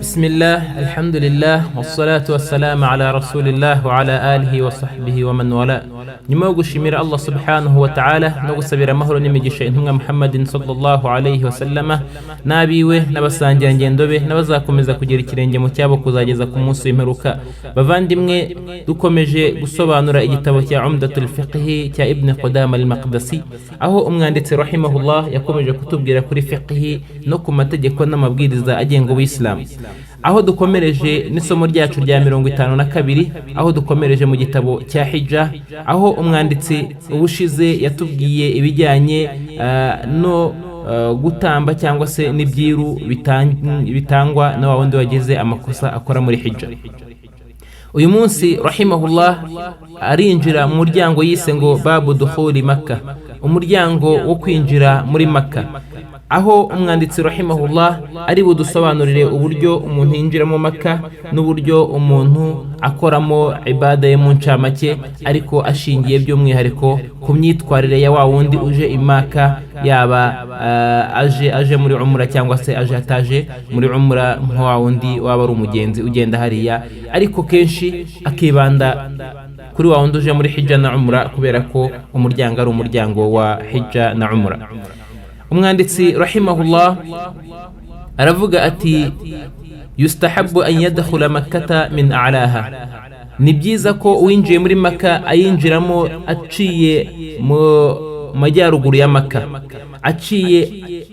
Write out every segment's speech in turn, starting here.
بسم الله، الحمد لله، والصلاة والسلام على رسول الله وعلى آله وصحبه ومن والاه. Nyuma yo gushimira Allah subhanahu wa ta'ala no gusabira amahoro n'imigisha intumwa Muhammadin sallallahu alayhi wa sallama n'abiwe n'abasangirangendo be n'abazakomeza kugera ikirenge mu cyabo kuzageza ku munsi w'imperuka, bavandimwe, dukomeje gusobanura igitabo cya Umdatul Fiqhi cya Ibn Qudama al-Maqdisi, aho umwanditsi rahimahullah yakomeje kutubwira kuri fiqhi no ku mategeko n'amabwiriza agenga ubuyisilamu, aho dukomereje n'isomo ryacu rya 52, aho dukomereje mu gitabo cya hija, aho umwanditsi ubushize yatubwiye ibijyanye no gutamba cyangwa se n'ibyiru bitangwa na wa wundi wagize amakosa akora muri hija. Uyu munsi rahimahullah arinjira mu muryango yise ngo babu dukhuli Makka, umuryango wo kwinjira muri Makka, aho umwanditsi rahimahullah ari budusobanurire uburyo umuntu yinjiramo Maka n'uburyo umuntu akoramo ibada ye mu ncamake, ariko ashingiye by'umwihariko ku myitwarire ya wa wundi uje imaka, yaba aje muri umura cyangwa se aje ataje muri umura, nka wa wundi waba ari umugenzi ugenda hariya, ariko kenshi akibanda kuri wa wundi uje muri hijja na umura, kubera ko umuryango ari umuryango wa hijja na umura. Umwanditsi rahimahullah aravuga ati: yustahabu an yadkhula Makkata min a'laha, ni byiza ko uwinjiye muri Maka ayinjiramo aciye mu majyaruguru ya Maka, aciye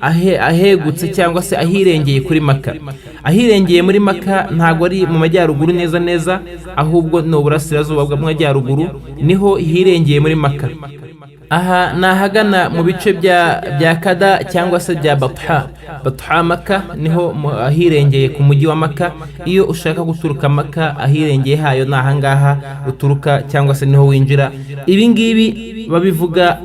ahegutse cyangwa se ahirengeye kuri Maka. Ahirengeye muri Maka ntabwo ari mu majyaruguru neza neza, ahubwo ni uburasirazuba bw'amajyaruguru, niho hirengeye muri Maka. Aha ni ahagana mu bice bya Kada cyangwa se bya Batha. Batha Maka niho ahirengeye ku mujyi wa Maka. Iyo ushaka guturuka Maka, ahirengeye hayo ni ahangaha uturuka cyangwa se niho winjira. Ibi ngibi babivuga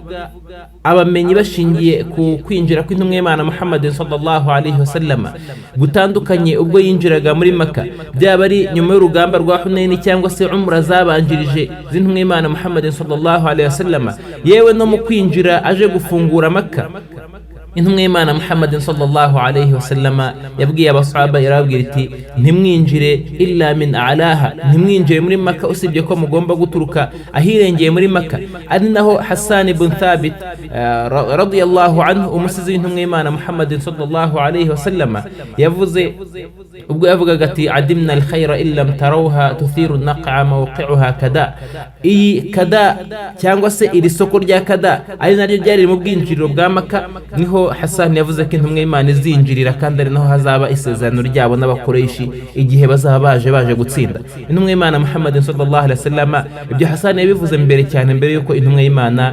abamenyi bashingiye ku kwinjira kw'intumwa y'Imana Muhammad sallallahu alaihi wasallama gutandukanye, ubwo yinjiraga muri Maka, byaba ari nyuma y'urugamba rwa Hunayini cyangwa se umura zabanjirije z'intumwa y'Imana Muhammad sallallahu alaihi wasallama, yewe no mu kwinjira aje gufungura Maka. Intumwa y'Imana Muhammad sallallahu alaihi wasallama yabwiye abasahaba, yarababwira iti: "Ntimwinjire illa min a'laha, ntimwinjire muri Maka usibye ko mugomba guturuka ahirengeye muri Maka." Ari naho Hassan ibn Thabit radiyallahu anhu, umusizi w'intumwa y'Imana Muhammad sallallahu alaihi wasallama, yavuze ubwo yavugaga ati: adimna alkhayra in lam tarawha tuthiru naqa mawqi'uha kada. Iyi Kada cyangwa se iri soko rya Kada, ari naryo ryari mu bwinjiriro bwa Maka, niho Hassan yavuze ko intumwa y'Imana izinjirira, kandi ari naho hazaba isezerano ryabo n'Abakoreshi igihe bazaba baje gutsinda intumwa y'Imana Muhammad sallallahu alaihi wasallam. Ibyo Hassan yabivuze mbere cyane, mbere y'uko intumwa y'Imana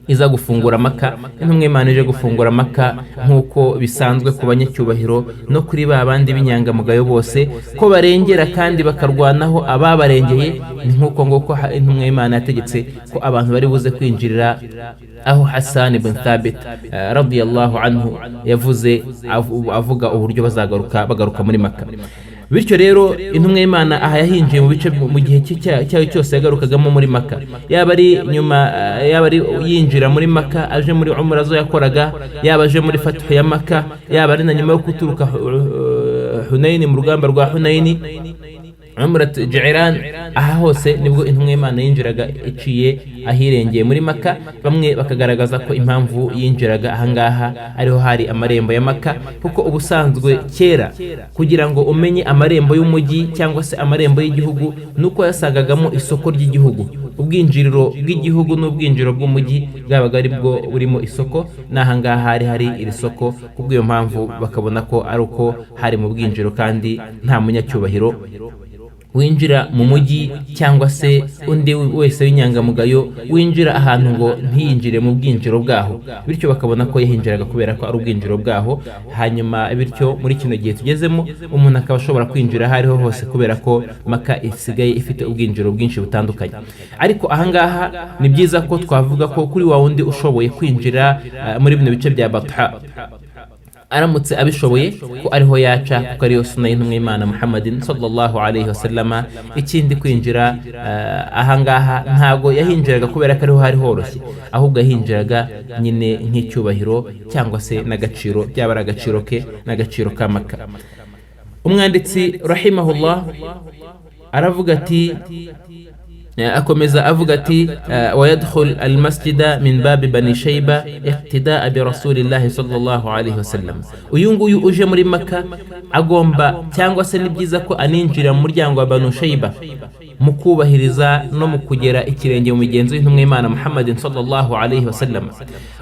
iza gufungura Maka. Intumwa y'Imana ije gufungura Maka, nk'uko bisanzwe ku banyacyubahiro no kuri ba bandi b'inyangamugayo bose, ko barengera kandi bakarwanaho ababarengeye, ni nk'uko nguko intumwa y'Imana yategetse ko abantu bari buze kwinjirira aho Hassan ibn Thabit radiyallahu anhu yavuze, avuga uburyo bazagaruka bagaruka muri Maka. Bityo rero intumwa y'Imana aha yahinjiye mu bice mu gihe cyayo cyose yagarukagamo muri Maka, yaba ari nyuma, yaba ari yinjira muri Maka aje muri umura zo yakoraga, yaba aje muri fatuhu ya Maka, yaba ari na nyuma yo guturuka Hunayini, mu rugamba rwa Hunayini, Umrat Jiran. Aha hose nibwo intumwa y'Imana yinjiraga iciye ahirengeye muri Maka. Bamwe bakagaragaza ko impamvu yinjiraga ahangaha ariho hari amarembo ya Maka, kuko ubusanzwe kera kugira ngo umenye amarembo y'umujyi cyangwa se amarembo y'igihugu nuko yasangagamo isoko ry'igihugu. Ubwinjiriro bw'igihugu n'ubwinjiriro bw'umujyi bwabaga ari bwo burimo isoko, n'ahangaha hari iri soko. Kubw'iyo mpamvu bakabona ko ari uko hari mu bwinjiro, kandi nta munyacyubahiro winjira mu mujyi cyangwa se undi wese w'inyangamugayo winjira ahantu ngo ntiyinjire mu bwinjiro bwaho. Bityo bakabona ko yahinjiraga kubera ko ari ubwinjiro bwaho. Hanyuma bityo muri kino gihe tugezemo, umuntu akaba ashobora kwinjira aho ariho hose, kubera ko Maka isigaye ifite ubwinjiro bwinshi butandukanye. Ariko ahangaha ni byiza ko twavuga ko kuri wa wundi ushoboye kwinjira muri bino bice bya Batha. Aramutse abishoboye ko ariho yaca, kuko ariyo suna y'intumwa y'Imana Muhammadin sallallahu alayhi wasallama. Ikindi, kwinjira ahangaha ntago yahinjiraga kubera ko ariho hari horoshye, ahubwo yahinjiraga nyine nk'icyubahiro cyangwa se n'agaciro, byaba ari agaciro ke n'agaciro ka Maka. Umwanditsi rahimahullah aravuga ati, akomeza avuga ati: "ويدخل المسجد من باب بني شيبة اقتداء برسول الله صلى الله عليه وسلم." Uyu nguyu uje muri Maka agomba, cyangwa se ni byiza ko aninjira mu muryango wa Banu Shayba mu kubahiriza no mu kugera ikirenge mu migenzo y'intumwa y'Imana Muhammadin sallallahu alayhi wasallam.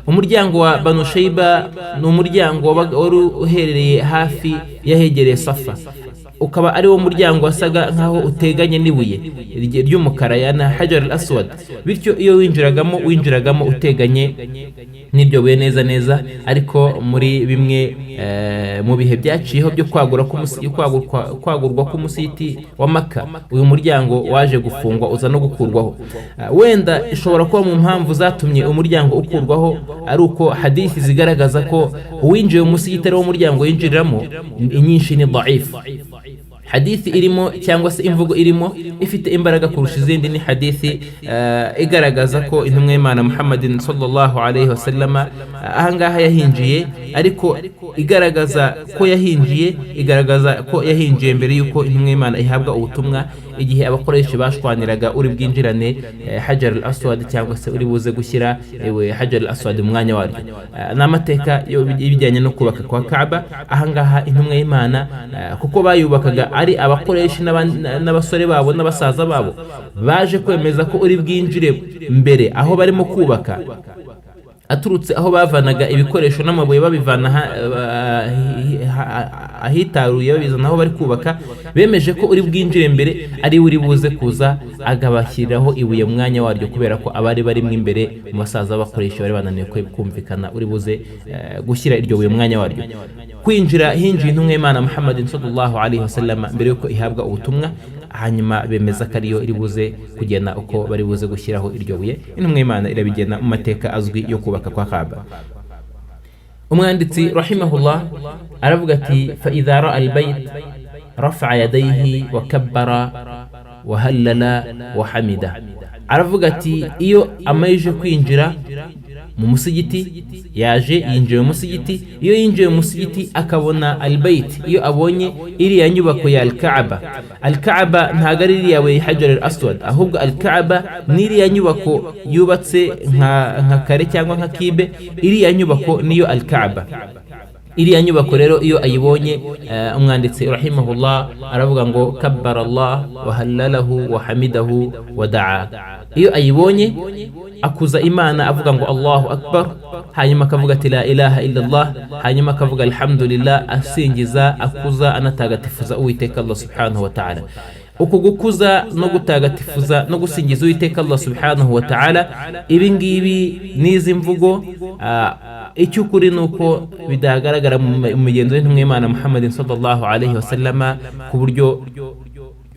Umuryango wa Banu Shayba ni umuryango wari uherereye hafi y'ahegereye Safa, ukaba ari wo muryango wasaga nk'aho uteganye n'ibuye ry'umukara ya na Hajar al Aswad. Bityo iyo winjiragamo, winjiragamo uteganye n'ibyo buye neza neza. Ariko muri bimwe mu bihe byaciyeho byo kwagurwa k'umusiti wa Maka, uyu muryango waje gufungwa, uza no gukurwaho. Wenda ishobora kuba mu mpamvu zatumye umuryango ukurwaho ari uko hadithi zigaragaza ko uwinjiye mu musigiti ari wo muryango yinjiriramo inyinshi ni daifu. Hadithi irimo, cyangwa se imvugo irimo ifite imbaraga kurusha izindi, ni hadithi igaragaza ko intumwa y'Imana Muhammadin sallallahu alayhi wasallama ahangaha yahinjiye, ariko igaragaza ko yahinjiye, igaragaza ko yahinjiye mbere y'uko intumwa y'Imana ihabwa ubutumwa, igihe abakoresha bashwaniraga uri bwinjirane Hajar al Aswad cyangwa se uri buze gushyira ewe Hajar al Aswad mu mwanya waryo. Ni amateka y'ibijyanye no kubaka kwa Kaaba. Ahangaha intumwa y'Imana, kuko bayubakaga ari abakoresha n'abasore babo n'abasaza babo, baje kwemeza ko uri bwinjire mbere aho barimo kubaka, aturutse aho bavanaga ibikoresho n'amabuye, babivana ahitaruye babizana aho bari kubaka. Bemeje ko uri bwinjire mbere ari we uri buze kuza agabashyiriraho ibuye mu mwanya waryo, kubera ko abari barimo imbere mu basaza bakoresha bari bananiwe kumvikana uri buze gushyira iryo buye mu mwanya waryo. Kwinjira hinjiye intumwa y'Imana Muhammadin sallallahu alaihi wasallam mbere y'uko ihabwa ubutumwa, hanyuma bemeza ko ariyo iri buze kugena uko bari buze gushyiraho iryo buye. Intumwa y'Imana irabigena mu mateka azwi yo kubaka kwa Kaaba. Umwanditsi rahimahullah aravuga ati: "فإذا رأى البيت رفع يديه وكبر وهلل وحمد." Aravuga ati iyo amajije kwinjira mu musigiti, yaje yinjiye mu musigiti, iyo yinjiye mu musigiti akabona Albayt, iyo abonye iriya nyubako ya Alkaaba. Alkaaba ntabwo ari iriya buye Hajar al Aswad, ahubwo Alkaaba ni iriya nyubako yubatse nka kare cyangwa nka kibe. Iriya nyubako niyo Alkaaba. Iriya nyubako rero iyo ayibonye, umwanditsi rahimahullah aravuga ngo: "كبر الله وهلله وحمده ودعا." Iyo ayibonye akuza Imana avuga ngo "الله أكبر", hanyuma akavuga ati "لا إله إلا الله", hanyuma akavuga "الحمد لله", asingiza, akuza, anatagatifuza Uwiteka Allah subhanahu wa ta'ala. Uku gukuza no gutagatifuza no gusingiza Uwiteka Allah subhanahu wa ta'ala, ibi ngibi n'izi mvugo, icy'ukuri ni uko bidagaragara mu migenzo y'intumwa y'Imana Muhammadin sallallahu alaihi wasallama, ku buryo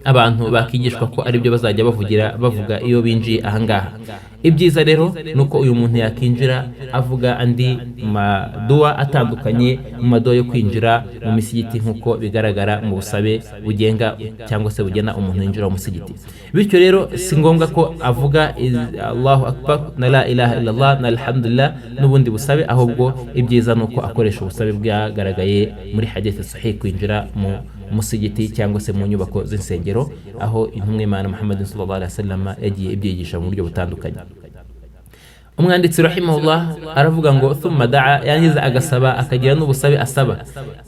abantu bakigishwa ko aribyo bazajya bavugira, bavuga iyo binjiye ahangaha. Ibyiza rero ni uko uyu muntu yakinjira avuga andi maduwa atandukanye mu maduwa yo kwinjira mu misigiti, nk'uko bigaragara mu busabe bugenga cyangwa se bugena umuntu yinjira mu musigiti. Bityo rero si ngombwa ko avuga "الله أكبر" na "لا إله إلا الله" na "الحمد لله" n'ubundi busabe, ahubwo ibyiza ni uko akoresha ubusabe bwagaragaye muri hadith sahih kwinjira mu musigiti cyangwa se mu nyubako z'insengero, aho intumwa y'Imana Muhammad sallallahu alaihi wasallam yagiye ibyigisha mu buryo butandukanye. Umwanditsi rahimahullah aravuga ngo: "ثم دعا", yangiza agasaba, akagira n'ubusabe asaba.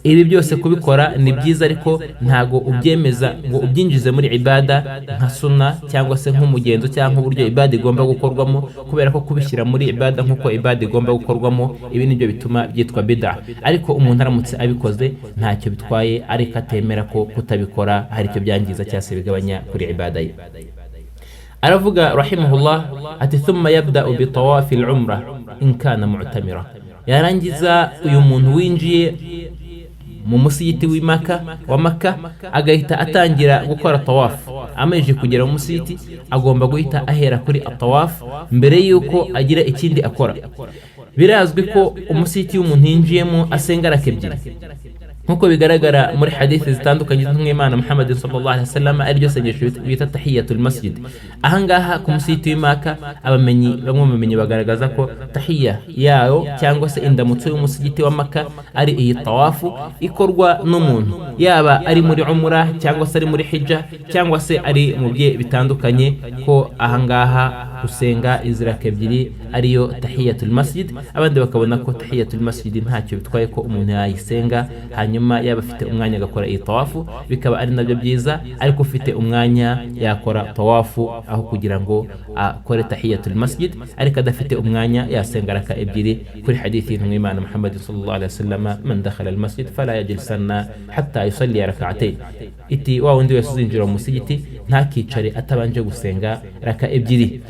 Ibi byose kubikora ni byiza, ariko ntago ubyemeza ngo ubyinjize muri ibada nka suna cyangwa se nk'umugenzo cyangwa nk'uburyo ibada igomba gukorwamo, kubera ko kubishyira muri ibada nk'uko ibada igomba gukorwamo, ibi nibyo bituma byitwa bida. Ariko umuntu aramutse abikoze ntacyo bitwaye, ariko atemera ko kutabikora hari icyo byangiza cyangwa se bigabanya kuri ibada ye. Aravuga rahimahullah ati: "ثم يبدأ بطواف العمرة إن كان معتمرا." Yarangiza uyu muntu winjiye mu musigiti w'Imaka wa Maka agahita atangira gukora tawafu. Amajije kugera mu musigiti agomba guhita ahera kuri atawafu mbere y'uko agira ikindi akora. Birazwi ko umusigiti w'umuntu yinjiyemo asenga raka ebyiri, nk'uko bigaragara muri hadithi zitandukanye z'Imana Muhammad sallallahu alaihi wasallam, ariryo sengesho bita tahiyatul masjid. Ahangaha ku musigiti w'Imaka, abamenyi, bamwe mu bamenyi bagaragaza ko tahiya yawo cyangwa se indamutso y'umusigiti wa Maka ari iyi tawafu ikorwa n'umuntu, yaba ari muri umura cyangwa se ari muri hijja cyangwa se ari mu bye bitandukanye, ko ahangaha gusenga izi raka ebyiri ariyo tahiyatul masjid. Abandi bakabona ko tahiyatul masjid ntacyo bitwaye ko umuntu yayisenga, hanyuma yaba afite umwanya agakora iyi tawafu, bikaba ari nabyo byiza, ariko ufite umwanya yakora tawafu aho kugira ngo akore tahiyatul masjid, ariko adafite umwanya yasenga raka ebyiri kuri hadithi y'Intumwa y'Imana Muhammad sallallahu alaihi wasallam: "Man dakhala al masjid fala yajlisanna hatta yusalli rak'atayn." Iti: "Wa wundi wese uzinjira mu musigiti ntakicare atabanje gusenga raka ebyiri."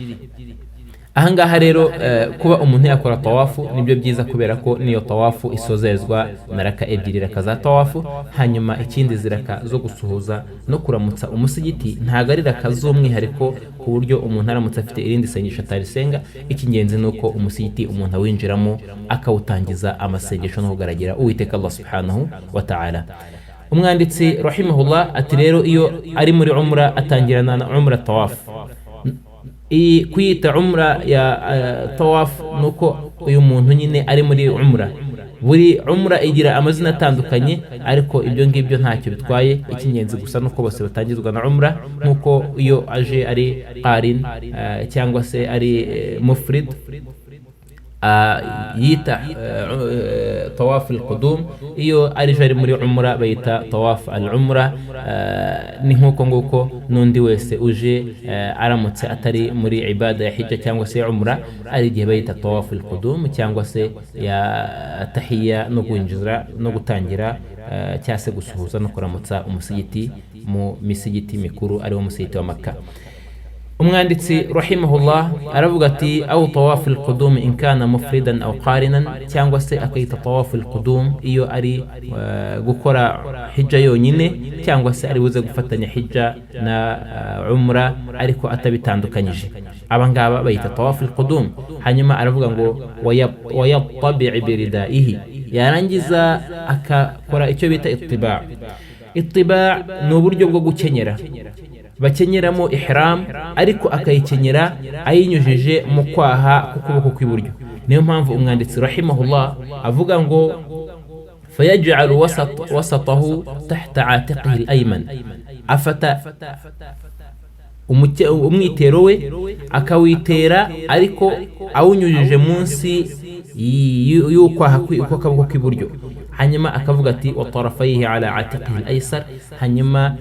Ahangaha rero kuba umuntu yakora tawafu nibyo byiza, kubera ko niyo tawafu isozezwa na raka ebyiri, raka za tawafu. Hanyuma ikindi, ziraka zo gusuhuza no kuramutsa umusigiti ntabwo ari raka z'umwihariko, ku buryo umuntu aramutse afite irindi sengesho atarisenga. Icy'ingenzi ni uko umusigiti umuntu awinjiramo akawutangiza amasengesho no kugaragira Uwiteka Allah subhanahu wa ta'ala. Umwanditsi rahimahullah ati: rero iyo ari muri umra atangirana na umra tawafu. Iyi kuyita umra ya tawafu ni uko uyu muntu nyine ari muri umra. Buri umra igira amazina atandukanye, ariko ibyo ngibyo ntacyo bitwaye. Icy'ingenzi gusa nuko bose batangizwa na umra, nk'uko iyo aje ari qarin cyangwa se ari mufrid yita tawaf al-qudum, iyo ari ari muri umra bayita tawaf al-umra. Ni nk'uko nguko n'undi wese uje aramutse atari muri ibada ya hijja cyangwa se umra, ari igihe bayita tawaf al-qudum cyangwa se ya tahiya no kwinjira no gutangira cyangwa se gusuhuza no kuramutsa umusigiti mu misigiti mikuru, ariwo musigiti wa Maka. Umwanditsi rahimahullah aravuga ati: "Aw tawafu alqudum in kana mufridan aw qarinan", cyangwa se akayita tawafu alqudum iyo ari gukora hijja yonyine, cyangwa se ari buze gufatanya hijja na umra ariko atabitandukanyije. Aba ngaba bayita tawafu alqudum. Hanyuma aravuga ngo: "Wayattabi biridaihi", yarangiza akakora icyo bita ittiba. Ittiba ni uburyo bwo gukenyera, bakenyeramo ihram, ariko akayikenyera ayinyujije mu kwaha k'ukuboko kw'iburyo. Niyo mpamvu umwanditsi rahimahullah avuga ngo: "Fayaj'alu wasatahu tahta atiqihi al-ayman", afata umwitero we akawitera, ariko awunyujije munsi y'ukwaha kw'akaboko k'iburyo. Hanyuma akavuga ati: "Wa tarafayihi ala atiqihi al-aysar", hanyuma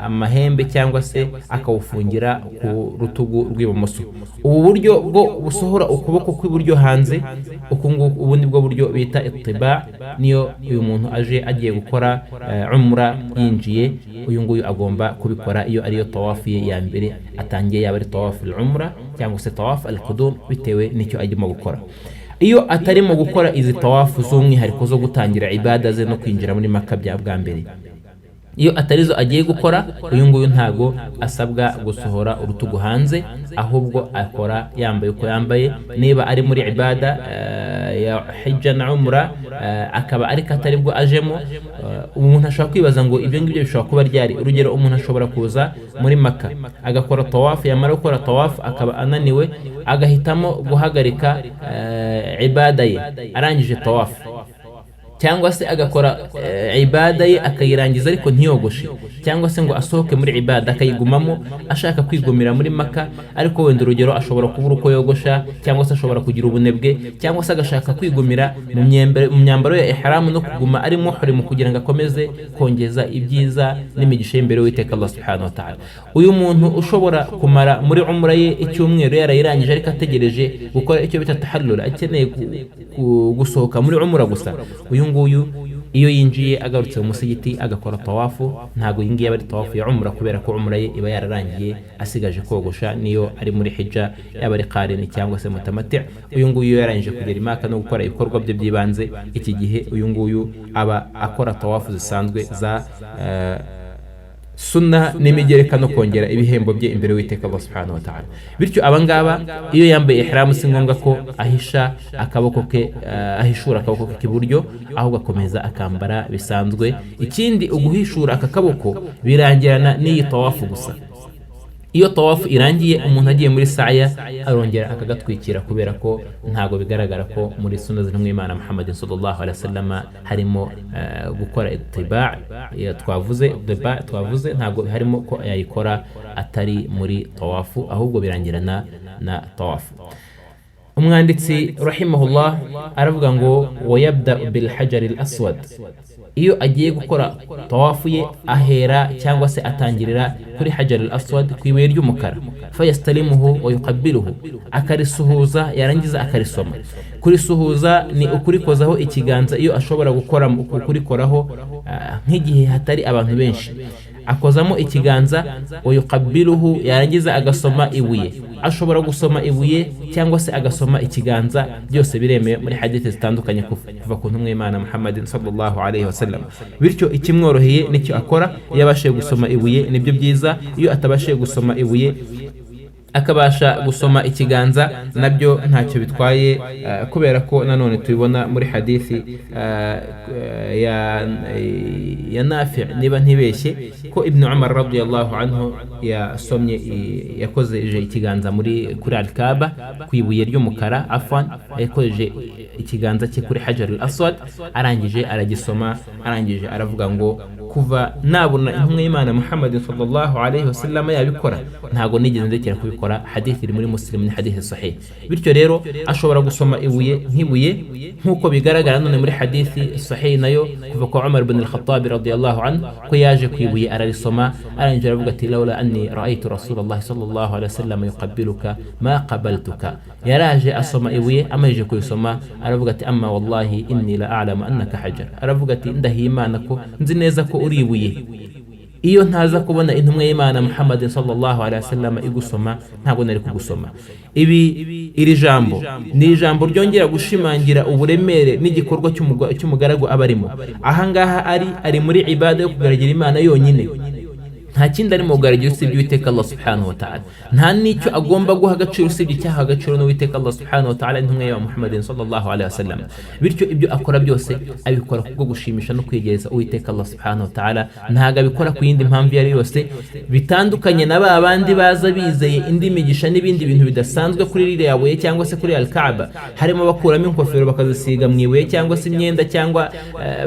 amahembe cyangwa se akawufungira ku rutugu rw'ibumoso. Ubu buryo bwo busohora ukuboko kw'iburyo hanze, uku nguku, ubu ni bwo buryo bita ittiba. Niyo uyu muntu aje agiye gukora umra yinjiye, uyu nguyu agomba kubikora iyo ariyo tawafu ye ya mbere atangiye, yaba ari tawafu al-umra cyangwa se tawafu al-qudum, bitewe n'icyo arimo gukora. Iyo atarimo gukora izi tawafu z'umwihariko zo gutangira ibada ze no kwinjira muri Maka bya bwa mbere, iyo atarizo agiye gukora, uyu nguyu ntago asabwa gusohora urutugu hanze, ahubwo akora yambaye uko yambaye. Niba ari muri ibada ya hijja na umra akaba ariko atari bwo ajemo, umuntu ashobora kwibaza ngo ibyo ngibyo bishobora kuba ryari? Urugero, umuntu ashobora kuza muri Maka agakora tawafu, yamara gukora tawafu akaba ananiwe, agahitamo guhagarika ibada ye arangije tawafu, cyangwa se agakora ibada ye akayirangiza ariko ntiyogoshe, cyangwa se ngo asohoke muri ibada, akayigumamo ashaka kwigumira muri Maka, ariko wenda urugero ashobora kubura uko yogosha, cyangwa se ashobora kugira ubunebwe, cyangwa se agashaka kwigumira mu myambaro ya ihramu no kuguma ari muhrimu kugira ngo akomeze kongeza ibyiza n'imigisha y'imbere y'Uwiteka Allah subhanahu wa ta'ala. Uyu muntu ushobora kumara muri umra ye icyumweru yarayirangije, ariko ategereje gukora icyo bita tahallul, akeneye gusohoka muri umra gusa, uyu nguyu iyo yinjiye agarutse mu musigiti agakora tawafu, ntabwo iyi ngiyi aba ari tawafu ya umra, kubera ko umra ye iba yararangiye, asigaje kogosha. Niyo ari muri hijja, yaba ari qarini cyangwa se mutamati, uyu nguyu iyo yarangije kugera Imaka no gukora ibikorwa bye by'ibanze, iki gihe uyu nguyu aba akora tawafu zisanzwe za Suna n'imigereka no kongera ibihembo bye imbere y'Uwiteka Allah subhanahu wa ta'ala. Bityo abangaba, iyo yambaye ihramu, si ngombwa ko ahisha akaboko ke, ahishura akaboko ke k'iburyo, ahubwo akomeza akambara bisanzwe. Ikindi, uguhishura aka kaboko birangirana n'iyi tawafu gusa. Iyo tawafu irangiye, umuntu agiye muri saya, arongera akagatwikira, kubera ko ntabwo bigaragara ko muri suna z'intumwa y'Imana Muhammad sallallahu alaihi wasallam harimo gukora itiba twavuze. Tiba twavuze ntabwo harimo ko yayikora atari muri tawafu, ahubwo birangirana na tawafu. Umwanditsi rahimahullah aravuga ngo: wayabda bil hajari al aswad. Iyo agiye gukora tawafu ye, ahera cyangwa se atangirira kuri hajar al aswad, ku ibuye ry'umukara. Fayastalimuhu wa yuqabbiluhu, akarisuhuza, yarangiza akarisoma. Kurisuhuza ni ukurikozaho ikiganza iyo ashobora gukora kurikoraho, nk'igihe hatari abantu benshi akozamo ikiganza. Wa yuqabbiluhu, yarangiza agasoma ibuye. Ashobora gusoma ibuye cyangwa se agasoma ikiganza, byose biremewe muri hadithi zitandukanye kuva ku ntumwa y'Imana Muhammadin sallallahu alaihi wasallam. Bityo ikimworoheye nicyo akora. Iyo abashije gusoma ibuye nibyo byiza, iyo atabashije gusoma ibuye akabasha gusoma ikiganza, nabyo ntacyo bitwaye, kubera ko nanone tubibona muri hadithi ya Nafi, niba ntibeshye, ko Ibn Umar radiyallahu anhu yasomye, yakozeje ikiganza muri kuri Alkaba, ku ibuye ry'umukara, afwan, yakojeje ikiganza cye kuri Hajar al Aswad, arangije aragisoma, arangije aravuga ngo: "Kuva nabona intumwa y'Imana Muhammad sallallahu alaihi wasallam yabikora, ntabwo nigeze ndekera kubikora." Hadithi iri muri Muslim, ni hadithi sahih. Bityo rero ashobora gusoma ibuye nk'ibuye, nk'uko bigaragara none muri hadithi sahih nayo kuva kwa Umar ibn al-Khattab radiyallahu anhu, ko yaje ku ibuye ararisoma, arangije aravuga ati: "Laula anni ra'aytu Rasulullah sallallahu alaihi wasallam yuqabbiluka ma qabaltuka." Yaraje asoma ibuye, amajije kurisoma aravuga ati: "Amma wallahi inni la a'lamu annaka hajar." Aravuga ati: "Ndahiye Imana ko nzi neza ko uri ibuye, iyo ntaza kubona intumwa y'Imana Muhammad sallallahu alaihi wasallam igusoma, ntabwo nari kugusoma." Ibi, iri jambo ni ijambo ryongera gushimangira uburemere n'igikorwa cy'umugaragu aba arimo ahangaha. Ari muri ibada yo kugaragira Imana yonyine, nta kindi arimo kugaragira usibye Uwiteka Allah subhanahu wa ta'ala. Nta n'icyo agomba guha agaciro usibye icyaha agaciro n'Uwiteka Allah subhanahu wa ta'ala, intumwa ya Muhammad sallallahu alaihi wasallam. Bityo ibyo akora byose abikora kubwo gushimisha no kwegereza Uwiteka Allah subhanahu wa ta'ala, ntabwo abikora ku yindi mpamvu iyo ari yose. Bitandukanye na ba bandi baza bizeye indi migisha n'ibindi bintu bidasanzwe kuri ririya buye cyangwa se kuri Al-Kaaba, harimo bakuramo ingofero bakazisiga mu ibuye, cyangwa se imyenda, cyangwa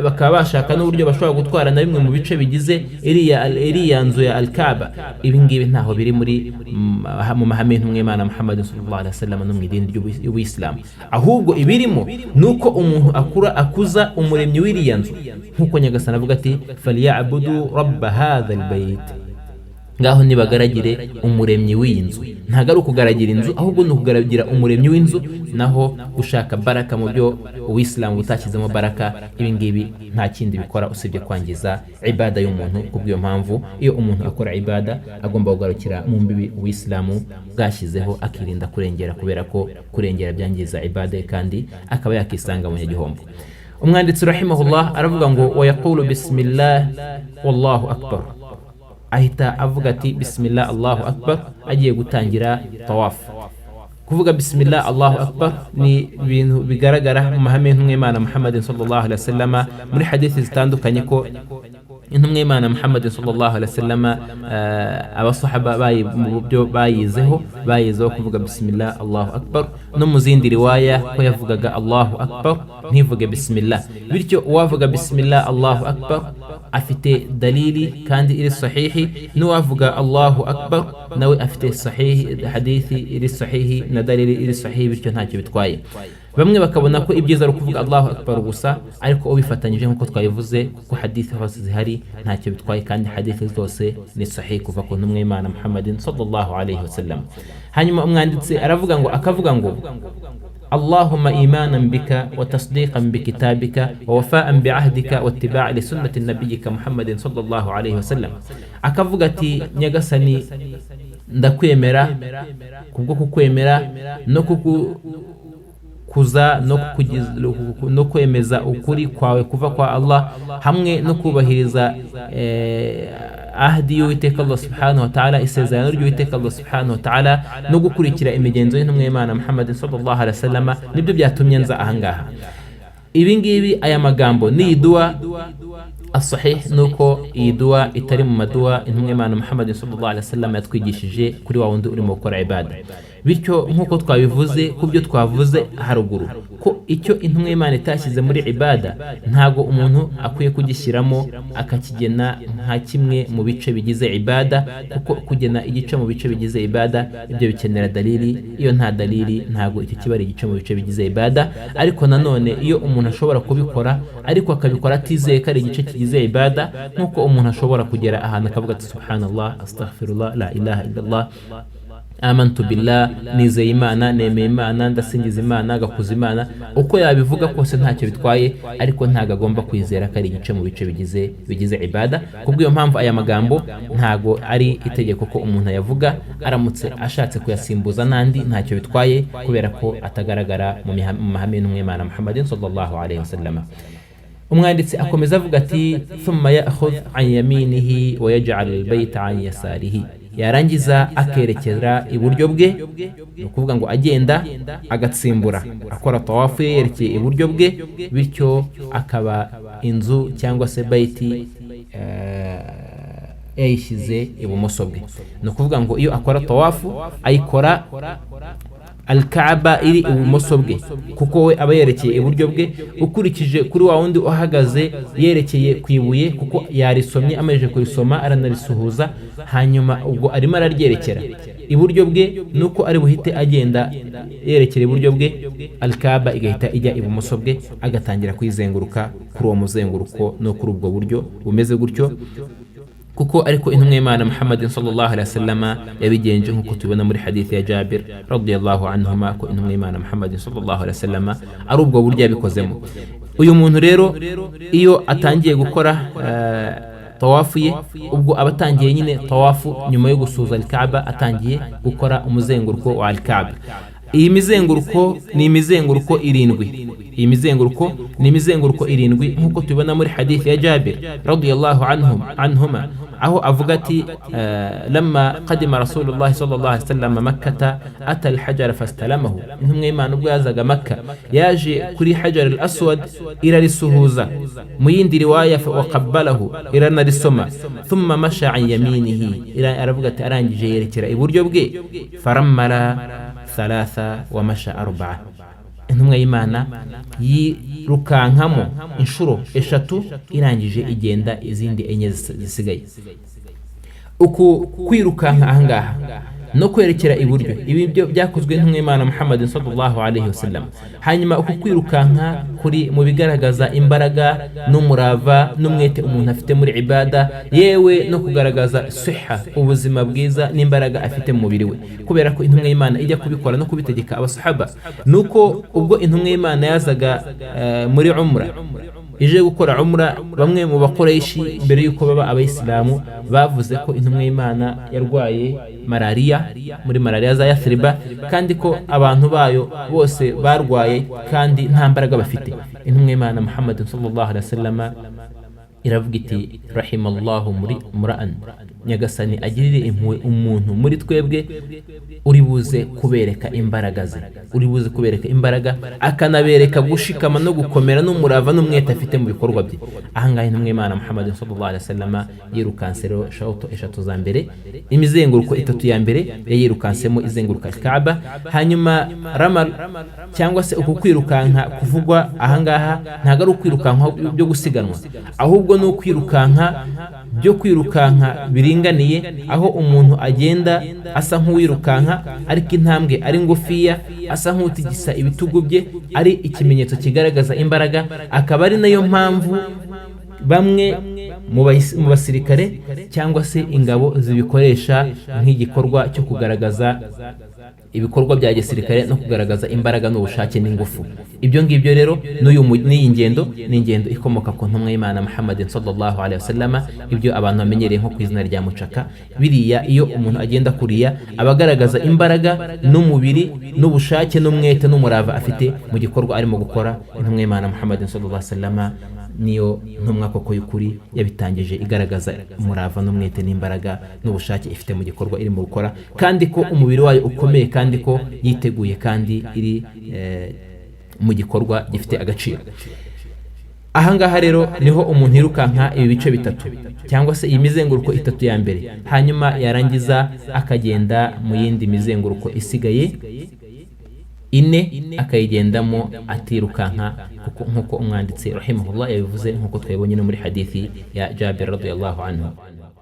bakaba bashaka n'uburyo bashobora gutwara na bimwe mu bice bigize iriya nzu ya Al-Kaaba. Ibi ngibi ntaho biri mu mahame y'intumwa y'Imana Muhammad sallallahu alaihi wasallam no mu idini ry'Ubuyisilamu. Ahubwo ibirimo ni uko umuntu akura akuza umuremyi w'iriya nzu, nk'uko Nyagasani avuga ati: "Falyabudu rabba hadha albayt", ngaho nibagaragire umuremyi w'iyi nzu. Ntabwo ari ukugaragira inzu, ahubwo ni ukugaragira umuremyi w'inzu. Naho gushaka baraka mu byo Uwisilamu utashyizemo baraka, ibi ngibi nta kindi bikora usibye kwangiza ibada y'umuntu. Kubw'iyo mpamvu, iyo umuntu akora ibada agomba kugarukira mu mbibi Uwisilamu bwashyizeho, akirinda kurengera, kubera ko kurengera byangiza ibada ye kandi akaba yakisanga mu nyagihombo. Umwanditsi rahimahullah aravuga ngo: wayaqulu bismillah wallahu akbar. Ahita avuga ati: "Bismillah, Allahu akbar", agiye gutangira tawafu. Kuvuga bismillah, Allahu akbar ni ibintu bigaragara mu mahame y'intumwa y'Imana Muhammad sallallahu alaihi wasallam muri hadithi zitandukanye, ko intumwa y'Imana Muhammad sallallahu alaihi wasallam, abasahaba bayi mu byo bayizeho kuvuga bismillah, Allahu akbar, no mu zindi riwaya ko yavugaga Allahu akbar ntivuge bismillah. Bityo uwavuga bismillah, Allahu akbar afite dalili kandi iri sahihi, n'uwavuga Allahu akbar nawe afite sahihi, hadithi iri sahihi na dalili iri sahihi. Bityo ntacyo bitwaye. Bamwe bakabona ko ibyiza ari ukuvuga Allahu akbar gusa, ariko ubifatanyije nk'uko twabivuze, kuko hadithi hose zihari, ntacyo bitwaye, kandi hadithi zose ni sahihi kuva ku ntumwa y'Imana Muhammadin sallallahu alaihi wasallam. Hanyuma umwanditsi aravuga ngo, akavuga ngo: اللهم إيمانا بك وتصديقا بكتابك ووفاء بعهدك واتباعا لسنة نبيك محمد صلى الله عليه وسلم. Akavuga ati: "Nyagasani, ndakwemera kubwo kukwemera no kukuza no kwemeza ukuri kwawe kuva kwa Allah, hamwe no kubahiriza Ahdi y'Uwiteka Allah subhanahu wa ta'ala, isezerano ry'Uwiteka Allah subhanahu wa ta'ala, no gukurikira imigenzo y'intumwa y'Imana Muhammad sallallahu alaihi wasallam, nibyo byatumye nza ahangaha. Ibi ngibi, aya magambo n'iyi duwa, asahih nuko iyi duwa itari mu maduwa intumwa y'Imana Muhammad sallallahu alaihi wasallam yatwigishije kuri wa wundi urimo gukora ibada. Bityo nk'uko twabivuze ku byo twavuze haruguru, ko icyo intumwa y'Imana itashyize muri ibada ntago umuntu akwiye kugishyiramo akakigena nka kimwe mu bice bigize ibada, kuko kugena igice mu bice bigize ibada ibyo bikenera dalili. Iyo nta dalili, ntago icyo kiba ari igice mu bice bigize ibada. Ariko nanone iyo umuntu ashobora kubikora ariko akabikora atizeye ko ari igice kigize ibada, nk'uko umuntu ashobora kugera ahantu akavuga ati: "Subhanallah, astaghfirullah, la ilaha illallah, amantu billah, nizeye Imana, nemeye Imana, ndasingiza Imana," agakuza Imana, uko yabivuga kose ntacyo bitwaye, ariko ntabwo agomba kwizera ko ari igice mu bice bigize ibada. Kubw'iyo mpamvu aya magambo ntago ari itegeko ko umuntu ayavuga. Aramutse ashatse kuyasimbuza n'andi ntacyo bitwaye, kubera ko atagaragara mu mahame y'intumwa y'Imana Muhammadin sallallahu alaihi wasallam. Umwanditsi akomeza avuga ati: "Thumma ya'khudh an yaminihi wa yaj'al al-bayta an yasarihi." Yarangiza akerekera iburyo bwe, ni ukuvuga ngo agenda agatsimbura akora tawafu ye yerekeye iburyo bwe, bityo akaba inzu cyangwa se bayiti yayishyize ibumoso bwe. Ni ukuvuga ngo iyo akora tawafu ayikora Alkaaba iri ibumoso bwe, kuko we aba yerekeye iburyo bwe, ukurikije kuri wa wundi uhagaze yerekeye ku ibuye, kuko yarisomye, amaze kurisoma aranarisuhuza, hanyuma ubwo arimo araryerekera iburyo bwe, nuko ari buhite agenda yerekera iburyo bwe, Alkaaba igahita ijya ibumoso bwe, agatangira kuyizenguruka kuri uwo muzenguruko no kuri ubwo buryo bumeze gutyo, kuko ariko intumwa y'Imana Muhammadin sallallahu alaihi wasallam yabigenje, nk'uko tubibona muri hadithi ya Jabir radiyallahu anhuma, ko intumwa y'Imana Muhammadin sallallahu alaihi wasallam ari ubwo buryo yabikozemo. Uyu muntu rero iyo atangiye gukora tawafu ye, ubwo aba atangiye nyine tawafu nyuma yo gusuhuza Alkaaba, atangiye gukora umuzenguruko wa Alkaaba. Iyi mizenguruko ni imizenguruko irindwi. Iyi mizenguruko ni imizenguruko irindwi, nk'uko tubibona muri hadithi ya Jabir radiyallahu anhuma, aho avuga ati: "Lamma qadima Rasulullah sallallahu alaihi wasallam Makkata ata alhajara fastalamahu." Intumwa y'Imana ubwo yazaga Makka yaje kuri Hajar al Aswad irarisuhuza, mu yindi riwaya waqabbalahu, iranarisoma. "Thumma masha an yaminihi," aravuga ati arangije yerekera iburyo bwe, "farammala thalatha wa masha arbaa." Intumwa y'Imana yirukankamo inshuro eshatu, irangije igenda izindi enye zisigaye. Uku kwirukanka ahangaha no kwerekera iburyo, ibi byo byakozwe n'intumwa y'Imana Muhammad sallallahu alaihi wasallam. Hanyuma uku kwirukanka kuri mu bigaragaza imbaraga n'umurava n'umwete umuntu afite muri ibada, yewe no kugaragaza siha, ubuzima bwiza n'imbaraga afite mu mubiri we, kubera ko intumwa y'Imana ijya kubikora no kubitegeka abasahaba, nuko ubwo intumwa y'Imana yazaga muri umra, ije gukora umra, bamwe mu Bakoreshi mbere y'uko baba Abayisilamu bavuze ko intumwa y'Imana yarwaye malariya muri malariya za Yathriba, kandi ko abantu bayo bose barwaye kandi nta mbaraga bafite. Intumwa y'Imana Muhammad sallallahu alaihi wasallam iravuga iti: "Rahimallahu muri mura'an," Nyagasani agirire impuhwe umuntu muri twebwe uri buze kubereka imbaraga ze, uri buze kubereka imbaraga, akanabereka gushikama no gukomera n'umurava n'umwete afite mu bikorwa bye. Ahangaha intumwa y'Imana Muhammad sallallahu alaihi wasallam yirukanse rero shawuto eshatu za mbere, imizenguruko itatu ya mbere yayirukansemo izenguruka Kaaba. Hanyuma ramal, cyangwa se uku kwirukanka kuvugwa ahangaha, ntabwo ari ukwirukanka byo gusiganwa, ahubwo ni ukwirukanka byo kwirukanka biringaniye, aho umuntu agenda asa nk'uwirukanka ariko intambwe ari ngufiya, asa nk'utigisa ibitugu bye, ari ikimenyetso kigaragaza imbaraga. Akaba ari nayo mpamvu bamwe mu basirikare cyangwa se ingabo zibikoresha nk'igikorwa cyo kugaragaza ibikorwa bya gisirikare no kugaragaza imbaraga n'ubushake n'ingufu. Ibyo ngibyo rero n'iyi ngendo ni ingendo ikomoka ku ntumwa y'Imana Muhammad sallallahu alaihi wasallam, ibyo abantu bamenyereye nko ku izina rya mucaka. Biriya iyo umuntu agenda kuriya aba agaragaza imbaraga n'umubiri n'ubushake n'umwete n'umurava afite mu gikorwa arimo gukora. Intumwa y'Imana Muhammad sallallahu alaihi wasallam Niyo ntumwa koko y'ukuri yabitangije igaragaza umurava n'umwete n'imbaraga n'ubushake ifite mu gikorwa irimo gukora, kandi ko umubiri wayo ukomeye, kandi ko yiteguye, kandi iri mu gikorwa gifite agaciro. Ahangaha rero niho umuntu yirukanka ibi bice bitatu, cyangwa se iyi mizenguruko itatu ya mbere, hanyuma yarangiza akagenda mu yindi mizenguruko isigaye ine, akayigendamo atirukanka, kuko nk'uko umwanditsi rahimahullah yabivuze, nk'uko twabibonye no muri hadithi ya Jabir radiyallahu anhu.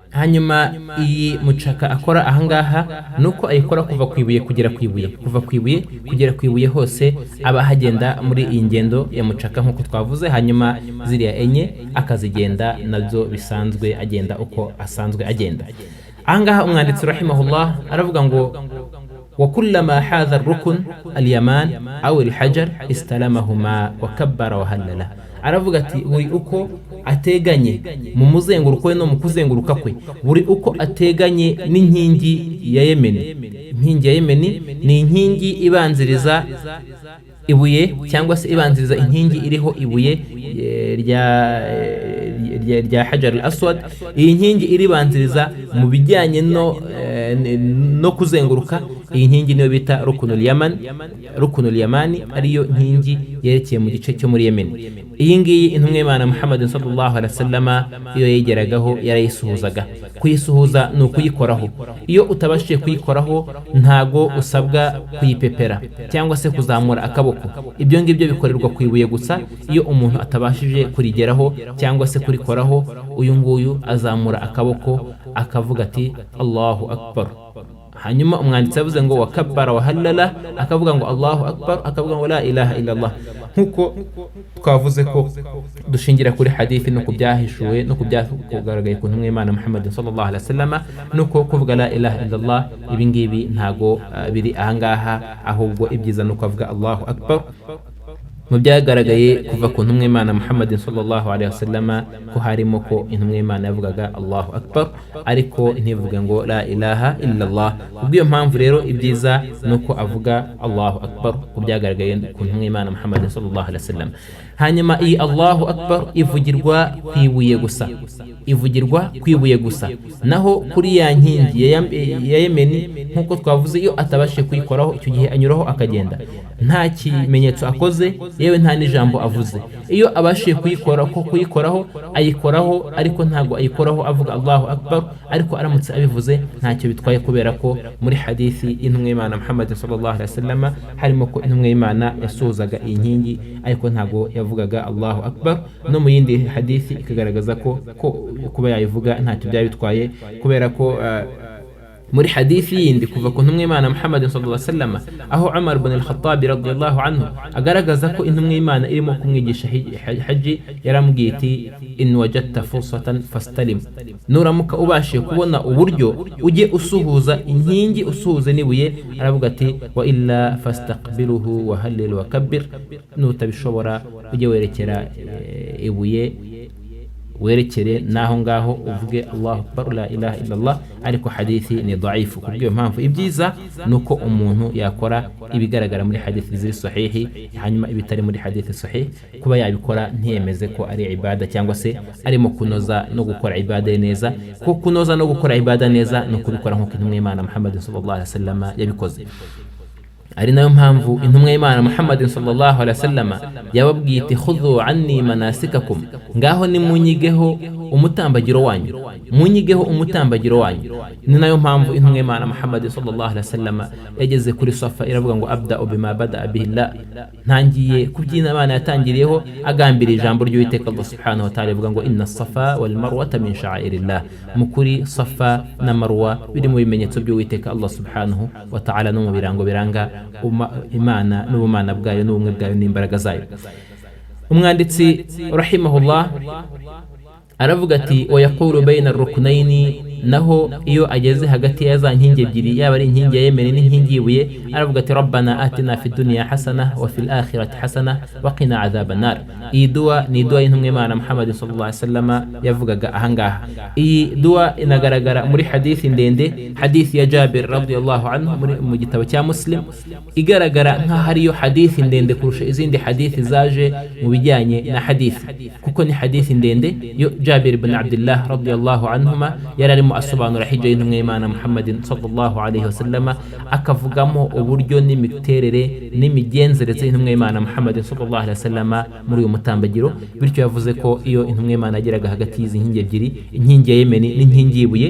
Hanyuma iyi mucaka akora ahangaha ni uko ayikora kuva ku ibuye kugera ku ibuye, kuva ku ibuye kugera ku ibuye, hose aba ahagenda muri iyi ngendo ya mucaka nk'uko twavuze. Hanyuma ziriya enye akazigenda nazo bisanzwe, agenda uko asanzwe agenda. Ahangaha umwanditsi rahimahullah aravuga ngo: وكلما حاذى الركن اليمان أو الحجر استلمهما وكبر وهلل. Aravuga ati buri uko ateganye mu muzenguruko we no mu kuzenguruka kwe, buri uko ateganye n'inkingi ya Yemeni. Inkingi ya Yemeni ni inkingi ibanziriza ibuye, cyangwa se ibanziriza inkingi iriho ibuye rya Hajar al Aswad. Iyi nkingi iribanziriza mu bijyanye no kuzenguruka, iyi nkingi niyo bita Rukunul Yaman, Rukunul Yamani, ariyo nkingi yerekeye mu gice cyo muri Yemen. Iyi ngiyi intumwa y'Imana Muhammad sallallahu alaihi wasallama iyo yegeragaho yarayisuhuzaga. Kuyisuhuza ni ukuyikoraho. Iyo utabashije kuyikoraho, ntago usabwa kuyipepera cyangwa se kuzamura akaboko. Ibyo ngibyo bikorerwa ku ibuye gusa. Iyo umuntu atabashije kurigeraho cyangwa se kurikoraho, uyu nguyu azamura akaboko akavuga ati Allahu akbar. Hanyuma umwanditsi yavuze ngo wakabbara wahallala, akavuga ngo Allahu akbar, akavuga ngo la ilaha illallah, nk'uko twavuze ko dushingira kuri hadithi no ku byahishuwe no ku byakugaragaye ku ntumwa y'Imana Muhammad sallallahu alaihi wasallam. Nuko kuvuga la ilaha illallah, ibi ngibi ntago biri ahangaha, ahubwo ibyiza ni uko avuga Allahu akbar. Mu byagaragaye kuva ku ntumwa y'Imana Muhammad sallallahu alaihi wasallama ko harimo ko intumwa y'Imana yavugaga Allahu akbar, ariko ntivuge ngo la ilaha illallah. Kubw'iyo mpamvu rero, ibyiza ni uko avuga Allahu akbar ku byagaragaye ku ntumwa y'Imana Muhammad sallallahu alaihi wasallam. Hanyuma iyi Allahu akbar ivugirwa ku ibuye gusa, ivugirwa ku ibuye gusa. Naho kuri ya nkingi ya Yemeni, nk'uko twavuze, iyo atabashije kuyikoraho, icyo gihe anyuraho akagenda nta kimenyetso akoze, yewe nta n'ijambo avuze. Iyo abashije kuyikora ko kuyikoraho, ayikoraho, ariko ntabwo ayikoraho avuga Allahu akbar. Ariko aramutse abivuze ntacyo bitwaye, kubera ko muri hadithi y'intumwa y'Imana Muhammad sallallahu alaihi wasallam harimo ko intumwa y'Imana yasuhuzaga iyi nkingi, ariko ntabwo yavugaga Allahu akbar. No mu yindi hadithi ikagaragaza ko kuba yayivuga ntacyo byaba bitwaye, kubera ko muri hadithi yindi kuva ku ntumwa y'Imana Muhammad sallallahu alaihi wasallam, aho Umar ibn al-Khattab radiyallahu anhu agaragaza ko intumwa y'Imana irimo kumwigisha haji, yaramubwiye iti: in wajadta fursatan fastalim, nuramuka ubashije kubona uburyo, ujye usuhuza inkingi, usuhuze n'ibuye. Aravuga ati: wa illa fastaqbiluhu wa hallil wa kabbir, nutabishobora ujye werekera ibuye, werekere n'aho ngaho uvuge Allahu akbar, la ilaha illallah. Ariko hadithi ni daifu. Kubw'iyo mpamvu ibyiza ni uko umuntu yakora ibigaragara muri hadithi ziri sahihi, hanyuma ibitari muri hadithi sahihi kuba yabikora ntiyemeze ko ari ibada, cyangwa se arimo kunoza no gukora ibada ye neza, kuko kunoza no gukora ibada neza ni ukubikora nk'uko intumwa y'Imana Muhammad sallallahu alaihi wasallam yabikoze. Ari nayo mpamvu intumwa y'Imana Muhammad sallallahu alaihi wasallam yababwiye iti: khudhu anni manasikakum, ngaho nimunyigeho umutambagiro wanyu, munyigeho umutambagiro wanyu. Ni nayo mpamvu intumwa y'Imana Muhammad sallallahu alaihi wasallam yageze kuri Safa iravuga ngo: abda bima bada bihi Allah, ntangiye ku by'Imana yatangiriyeho, agambiriye ijambo ry'Uwiteka Allah subhanahu wa ta'ala ivuga ngo: inna safa wal marwata min sha'airillah. Mu kuri Safa na Marwa biri mu bimenyetso by'Uwiteka Allah subhanahu wa ta'ala, no mu birango biranga Imana n'ubumana bwayo n'ubumwe bwayo n'imbaraga zayo. Umwanditsi rahimahullah aravuga ati: wayaqulu bayna rukunayini Naho iyo ageze hagati ya za nkingi ebyiri, yaba ari inkingi ya Yemeni n'inkingi y'ibuye, aravuga ati: "Rabbana atina fi dunya hasana wa fil akhirati hasana wa qina adhaban nar." Iyi duwa ni duwa y'intumwa y'Imana Muhammad sallallahu alaihi wasallam yavugaga ahangaha. Iyi duwa inagaragara muri hadithi ndende, hadithi ya Jabir radiyallahu anhu mu gitabo cya Muslim, igaragara nk'aho ariyo hadithi ndende kurusha izindi hadithi zaje mu bijyanye na hadithi, kuko ni hadithi ndende yo Jabir ibn Abdullah radiyallahu anhuma yari arimo asobanura hijja y'intumwa y'Imana Muhammadin sallallahu alaihi wasallam, akavugamo uburyo n'imiterere n'imigenzereze y'intumwa y'Imana Muhammadin sallallahu alaihi wasallam muri uyu mutambagiro. Bityo yavuze ko iyo intumwa y'Imana yageraga hagati y'izi nkingi ebyiri, inkingi ya Yemeni n'inkingi y'ibuye,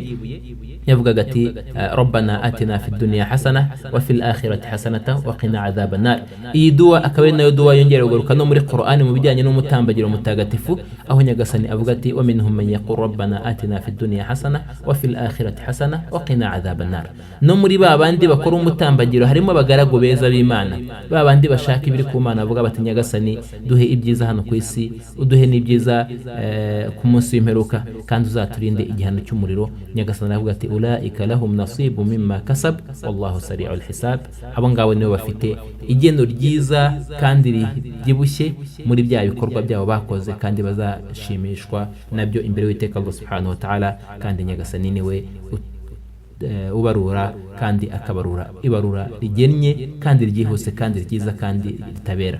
yavugaga ati: "Rabbana atina fi dunya hasana wa fil akhirati hasanata wa qina adhaban nar." Iyi duwa akaba ari nayo duwa yongera kugaruka no muri Qur'ani mu bijyanye n'umutambagiro mutagatifu, aho Nyagasani avuga ati: "Wa minhum man yaqul rabbana atina fi dunya hasana wa fil akhirati hasana wa qina adhaban nar." No muri ba bandi bakora umutambagiro harimo abagaragu beza b'Imana, ba bandi bashaka ibiri ku Mana, bavuga bati: "Nyagasani, duhe ibyiza hano ku isi, uduhe n'ibyiza ku munsi w'imperuka, kandi uzaturinde igihano cy'umuriro." Nyagasani aravuga ati: "Ulaika lahum nasibu mimma kasab wallahu sari'ul hisab." Abo ngabo nibo bafite igeno ryiza kandi ribyibushye muri bya bikorwa byabo bakoze, kandi bazashimishwa nabyo imbere y'Uwiteka Allah subhanahu wa ta'ala, kandi Nyagasani niwe ubarura kandi akabarura ibarura rigennye kandi ryihuse kandi ryiza kandi ritabera.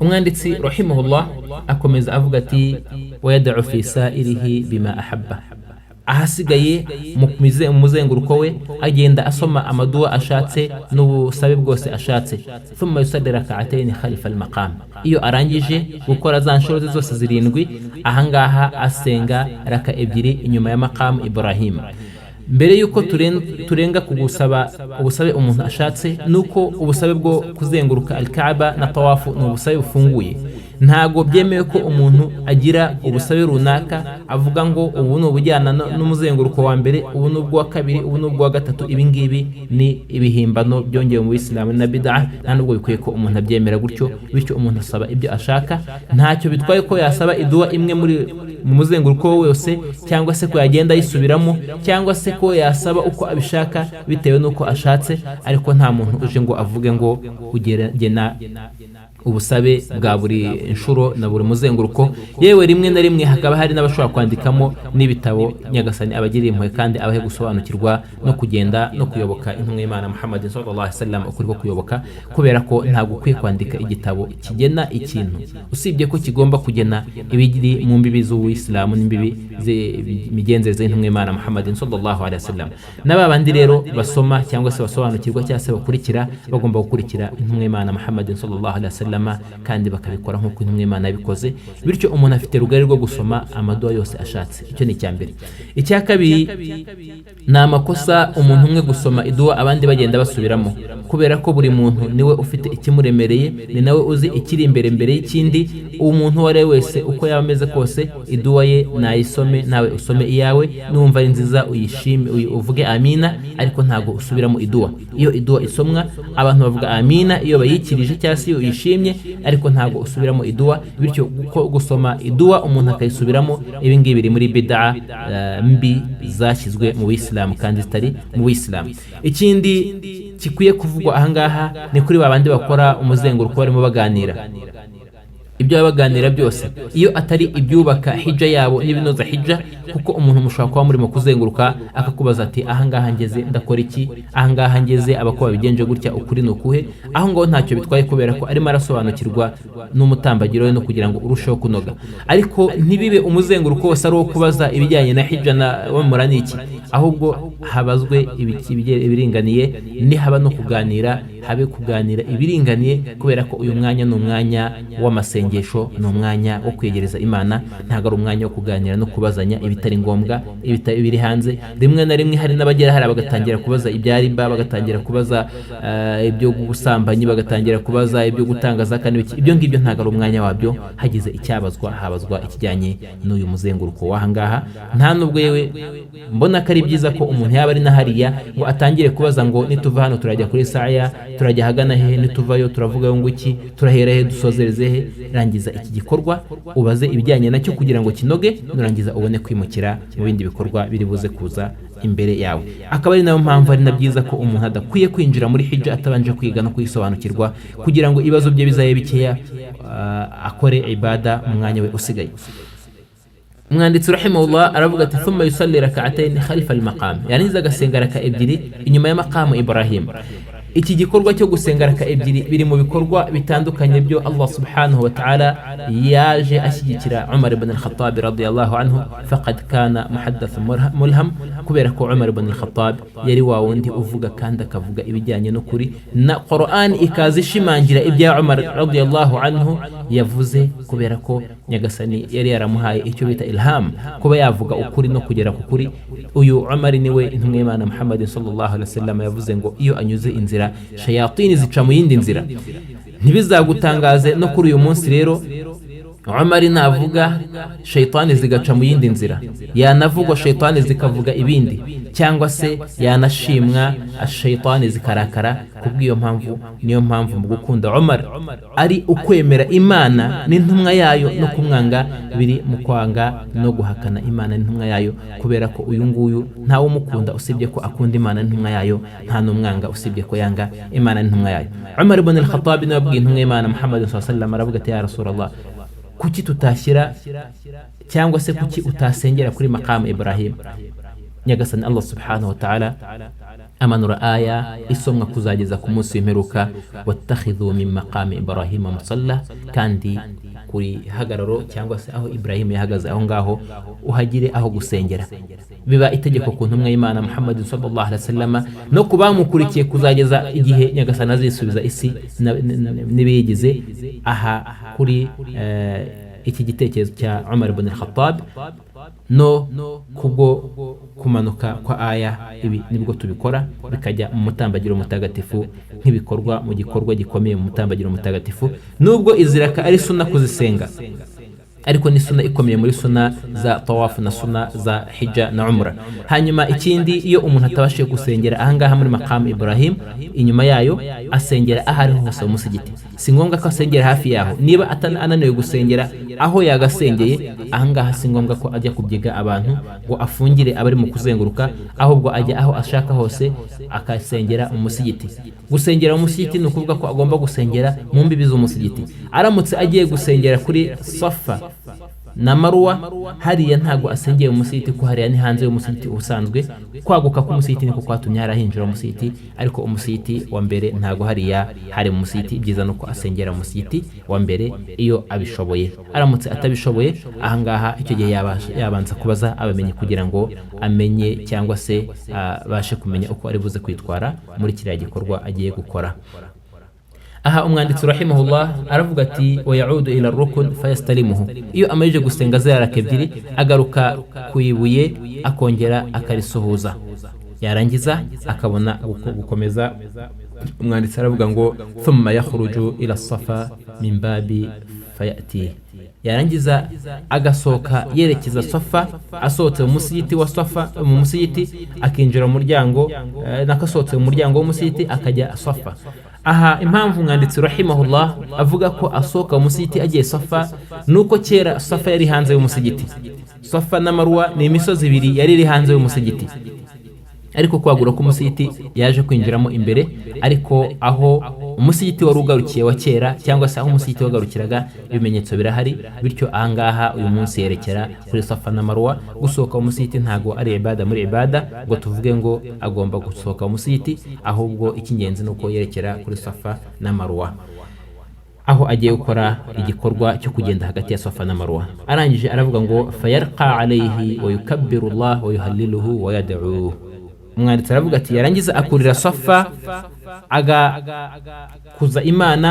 Umwanditsi rahimahullah akomeza avuga ati: "Wayad'u fi sa'irihi bima ahabba." Ahasigaye mu muzenguruko we agenda asoma amaduwa ashatse n'ubusabe bwose ashatse. Thumma yusalli rak'atayn khalfa al-maqam. Iyo arangije gukora za nshuro ze zose zirindwi, ahangaha asenga raka ebyiri inyuma ya maqam Ibrahim. Mbere y'uko turenga ku gusaba ubusabe umuntu ashatse, nuko ubusabe bwo kuzenguruka Al-Kaaba na tawafu ni ubusabe bufunguye. Ntago byemewe ko umuntu agira ubusabe runaka avuga ngo ubu ni ubujyana n'umuzenguruko wa mbere, ubu ni ubw'uwa kabiri, ubu ni ubw'uwa gatatu. Ibi ngibi ni ibihimbano byongewe mu Bisilamu na bid'a, nta nubwo bikwiye ko umuntu abyemera gutyo. Bityo umuntu asaba ibyo ashaka, ntacyo bitwaye ko yasaba iduwa imwe muri mu muzenguruko we wose, cyangwa se ko yagenda ayisubiramo, cyangwa se ko yasaba uko abishaka bitewe n'uko ashatse. Ariko nta muntu uje ngo avuge ngo ugena ubusabe bwa buri nshuro na buri muzenguruko. Yewe, rimwe na rimwe hakaba hari n'abashobora kwandikamo n'ibitabo. Nyagasani abagiriye impuhwe kandi abahe gusobanukirwa no kugenda no kuyoboka intumwa y'Imana Muhammad sallallahu alaihi wasallam ukuri ko kuyoboka, kubera ko ntabwo ukwiye kwandika igitabo kigena ikintu usibye ko kigomba kugena ibiri mu mbibi z'Ubuyisilamu n'imbibi z'imigenzereze y'intumwa y'Imana Muhammad sallallahu alaihi wasallam. N'aba bandi rero basoma cyangwa se basobanukirwa cyangwa se bakurikira, bagomba gukurikira intumwa y'Imana Muhammad sallallahu alaihi wasallam kandi bakabikora nk'uko intumwa y'Imana yabikoze. Bityo umuntu afite rugari rwo gusoma amaduwa yose ashatse. Icyo ni icya mbere. Icya kabiri, ni amakosa umuntu umwe gusoma iduwa abandi bagenda basubiramo, kubera ko buri muntu niwe ufite ikimuremereye, ni nawe uzi ikiri imbere mbere y'ikindi. Umuntu uwo ari we wese, uko yaba ameze kose, iduwa ye nayisome, nawe usome iyawe. Numva ari nziza uyishime, uvuge amina, ariko ntabwo usubiramo iduwa. Iyo iduwa isomwa, abantu bavuga amina iyo bayikirije cyangwa se iyo uyishimye, ariko ntabwo usubiramo iduwa. Bityo gusoma iduwa umuntu akayisubiramo, ibi ngibi biri muri bid'a mbi zashyizwe mu Bisilamu kandi zitari mu Bisilamu. Ikindi gikwiye kuvugwa ahangaha ni kuri ba bandi bakora umuzenguruko barimo baganira. Ibyo baba baganira byose, iyo atari ibyubaka hija yabo n'ibinoza hija, kuko umuntu mushobora kuba murimo kuzenguruka akakubaza ati: "Ahangaha ngeze ndakora iki? Ahangaha ngeze abako babigenje gutya, ukuri ni ukuhe?" Aho ngaho ntacyo bitwaye, kubera ko arimo arasobanukirwa n'umutambagiro we no kugira ngo urusheho kunoga. Ariko ntibibe umuzenguruko wose ari uwo kubaza ibijyanye na hija na wamura n'iki, ahubwo habazwe ibiringaniye. Nihaba no kuganira, habe kuganira ibiringaniye, kubera ko uyu mwanya ni umwanya w'amasengesho, ni umwanya wo kwegereza Imana, ntabwo ari umwanya wo kuganira no kubazanya ibitari ngombwa, ibiri hanze. Rimwe na rimwe hari n'abagera hariya bagatangira kubaza ibya riba, bagatangira kubaza ibyo ubusambanyi, bagatangira kubaza ibyo gutanga zaka n'ibiki. Ibyo ngibyo ntabwo ari umwanya wabyo. Hagize icyabazwa, habazwa ikijyanye n'uyu muzenguruko w'aha ngaha. Nta nubwo yewe mbona ko ari byiza ko umuntu yaba ari na hariya ngo atangire kubaza ngo: "Nituva hano turajya kuri saya, turajya ahagana hehe? Nituvayo turavugayo ngo iki? Turahera he, dusozereze he?" Rangiza iki gikorwa, ubaze ibijyanye nacyo kugira ngo kinoge, nurangiza ubone kwimukira mu bindi bikorwa biri buze kuza imbere yawe. Akaba ari nayo mpamvu ari na byiza ko umuntu adakwiye kwinjira muri hijja atabanje kwiga no kuyisobanukirwa, kugira ngo ibibazo bye bizabe bikeya, akore ibada mu mwanya we usigaye. Umwanditsi رحمه الله aravuga ati: ثم يصلي ركعتين خلف المقام. Yarangiza agasenga raka ebyiri inyuma ya makamu Ibrahim. Iki gikorwa cyo gusenga raka ebyiri biri mu bikorwa bitandukanye byo Allah سبحانه وتعالى yaje ashyigikira Umar ibn al-Khattab رضي الله عنه، فقد كان محدث ملهم, kubera ko Umar ibn al-Khattab yari wa wundi uvuga kandi akavuga ibijyanye n'ukuri, na Quran ikaza ishimangira ibya Umar رضي الله عنه yavuze, kubera ko Nyagasani yari yaramuhaye icyo bita إلهام, kuba yavuga ukuri no kugera ku kuri. Uyu Umar niwe intumwa y'Imana Muhammad صلى الله عليه وسلم yavuze ngo iyo anyuze inzira, shayatini zica mu yindi nzira. Ntibizagutangaze no kuri uyu munsi rero, Umar navuga, shayitani zigaca mu yindi nzira, yanavugwa, shayitani zikavuga ibindi, cyangwa se yanashimwa, shayitani zikarakara. Kubw'iyo mpamvu, niyo mpamvu mu gukunda Umar ari ukwemera Imana n'intumwa yayo, no kumwanga biri mu kwanga no guhakana Imana n'intumwa yayo, kubera ko uyu nguyu ntawe umukunda usibye ko akunda Imana n'intumwa yayo, nta n'umwanga usibye ko yanga Imana n'intumwa yayo. Umar ibn al-Khattab niwe wabwiye intumwa y'Imana Muhammad صلى الله عليه وسلم, aravuga ati: "يا رسول الله, kuki tutashyira cyangwa se kuki utasengera kuri makamu Ibrahim?" Nyagasani Allah سبحانه وتعالى amanura aya isomwa kuzageza ku munsi w'imperuka: واتخذوا من مقام إبراهيم مصلى. Kandi kuri hagararo cyangwa se aho Ibrahim yahagaze, aho ngaho uhagire aho gusengera. Biba itegeko ku ntumwa y'Imana Muhammad صلى الله عليه وسلم no ku bamukurikiye kuzageza igihe Nyagasani azisubiza isi n'ibiyigize. Aha kuri iki gitekerezo cya Umar ibn al-Khattab no kubwo kumanuka kwa aya, ibi nibwo tubikora, bikajya mu mutambagiro mutagatifu nk'ibikorwa mu gikorwa gikomeye mu mutambagiro mutagatifu. Nubwo izi raka ari suna kuzisenga, ariko ni suna ikomeye muri suna za tawafu na suna za hijja na umra. Hanyuma ikindi, iyo umuntu atabashije gusengera ahangaha muri makamu Ibrahim, inyuma yayo, asengera aho ariho hose mu musigiti. Si ngombwa ko asengera hafi yaho. Niba ananiwe gusengera aho yagasengeye ahangaha, si ngombwa ko ajya kubyiga abantu ngo afungire abari mu kuzenguruka, ahubwo ajya aho ashaka hose akasengera mu musigiti. Gusengera mu musigiti ni ukuvuga ko agomba gusengera mu mbibi z'umusigiti. Aramutse agiye gusengera kuri Safa na Maruwa, hariya ntabwo asengeye mu musigiti, ko hariya ni hanze y'umusigiti. Ubusanzwe kwaguka k'umusigiti niko kwatumye hariya hinjira umusigiti, ariko umusigiti wa mbere ntabwo hariya hari mu musigiti. Ibyiza ni uko asengera mu musigiti wa mbere iyo abishoboye. Aramutse atabishoboye ahangaha, icyo gihe yabanza kubaza abamenye kugira ngo amenye cyangwa se abashe kumenya uko ari buze kwitwara muri kiriya gikorwa agiye gukora. Aha umwanditsi رحمه الله aravuga ati: ويعود إلى الركن فيستلمه. Iyo amajije gusenga ziriya raka ebyiri, agaruka ku ibuye akongera akarisuhuza, yarangiza akabona gukomeza. Umwanditsi aravuga ngo: ثم يخرج إلى الصفا من باب فيأتيه. Yarangiza agasohoka yerekeza Safa. Asohotse mu musigiti wa Safa, mu musigiti akinjira mu muryango, nako asohotse mu muryango w'umusigiti akajya Safa. Aha impamvu umwanditsi رحمه الله avuga ko asohoka mu musigiti agiye Safa, nuko kera Safa yari hanze y'umusigiti. Safa na Maruwa ni imisozi ibiri yari iri hanze y'umusigiti, ariko kwagura k'umusigiti yaje kwinjiramo imbere. Ariko aho umusigiti wari ugarukiye wa kera, cyangwa se aho umusigiti wagarukiraga, ibimenyetso birahari. Bityo ahangaha uyu munsi yerekera kuri Safa na Maruwa. Gusohoka mu musigiti ntabwo ari ibada muri ibada ngo tuvuge ngo agomba gusohoka mu musigiti, ahubwo icy'ingenzi ni uko yerekera kuri Safa na Maruwa, aho agiye gukora igikorwa cyo kugenda hagati ya Safa na Maruwa. Arangije aravuga ngo: فيرقى عليه ويكبر الله ويهلله ويدعوه. Umwanditsi aravuga ati: yarangiza akurira Safa, agakuza Imana,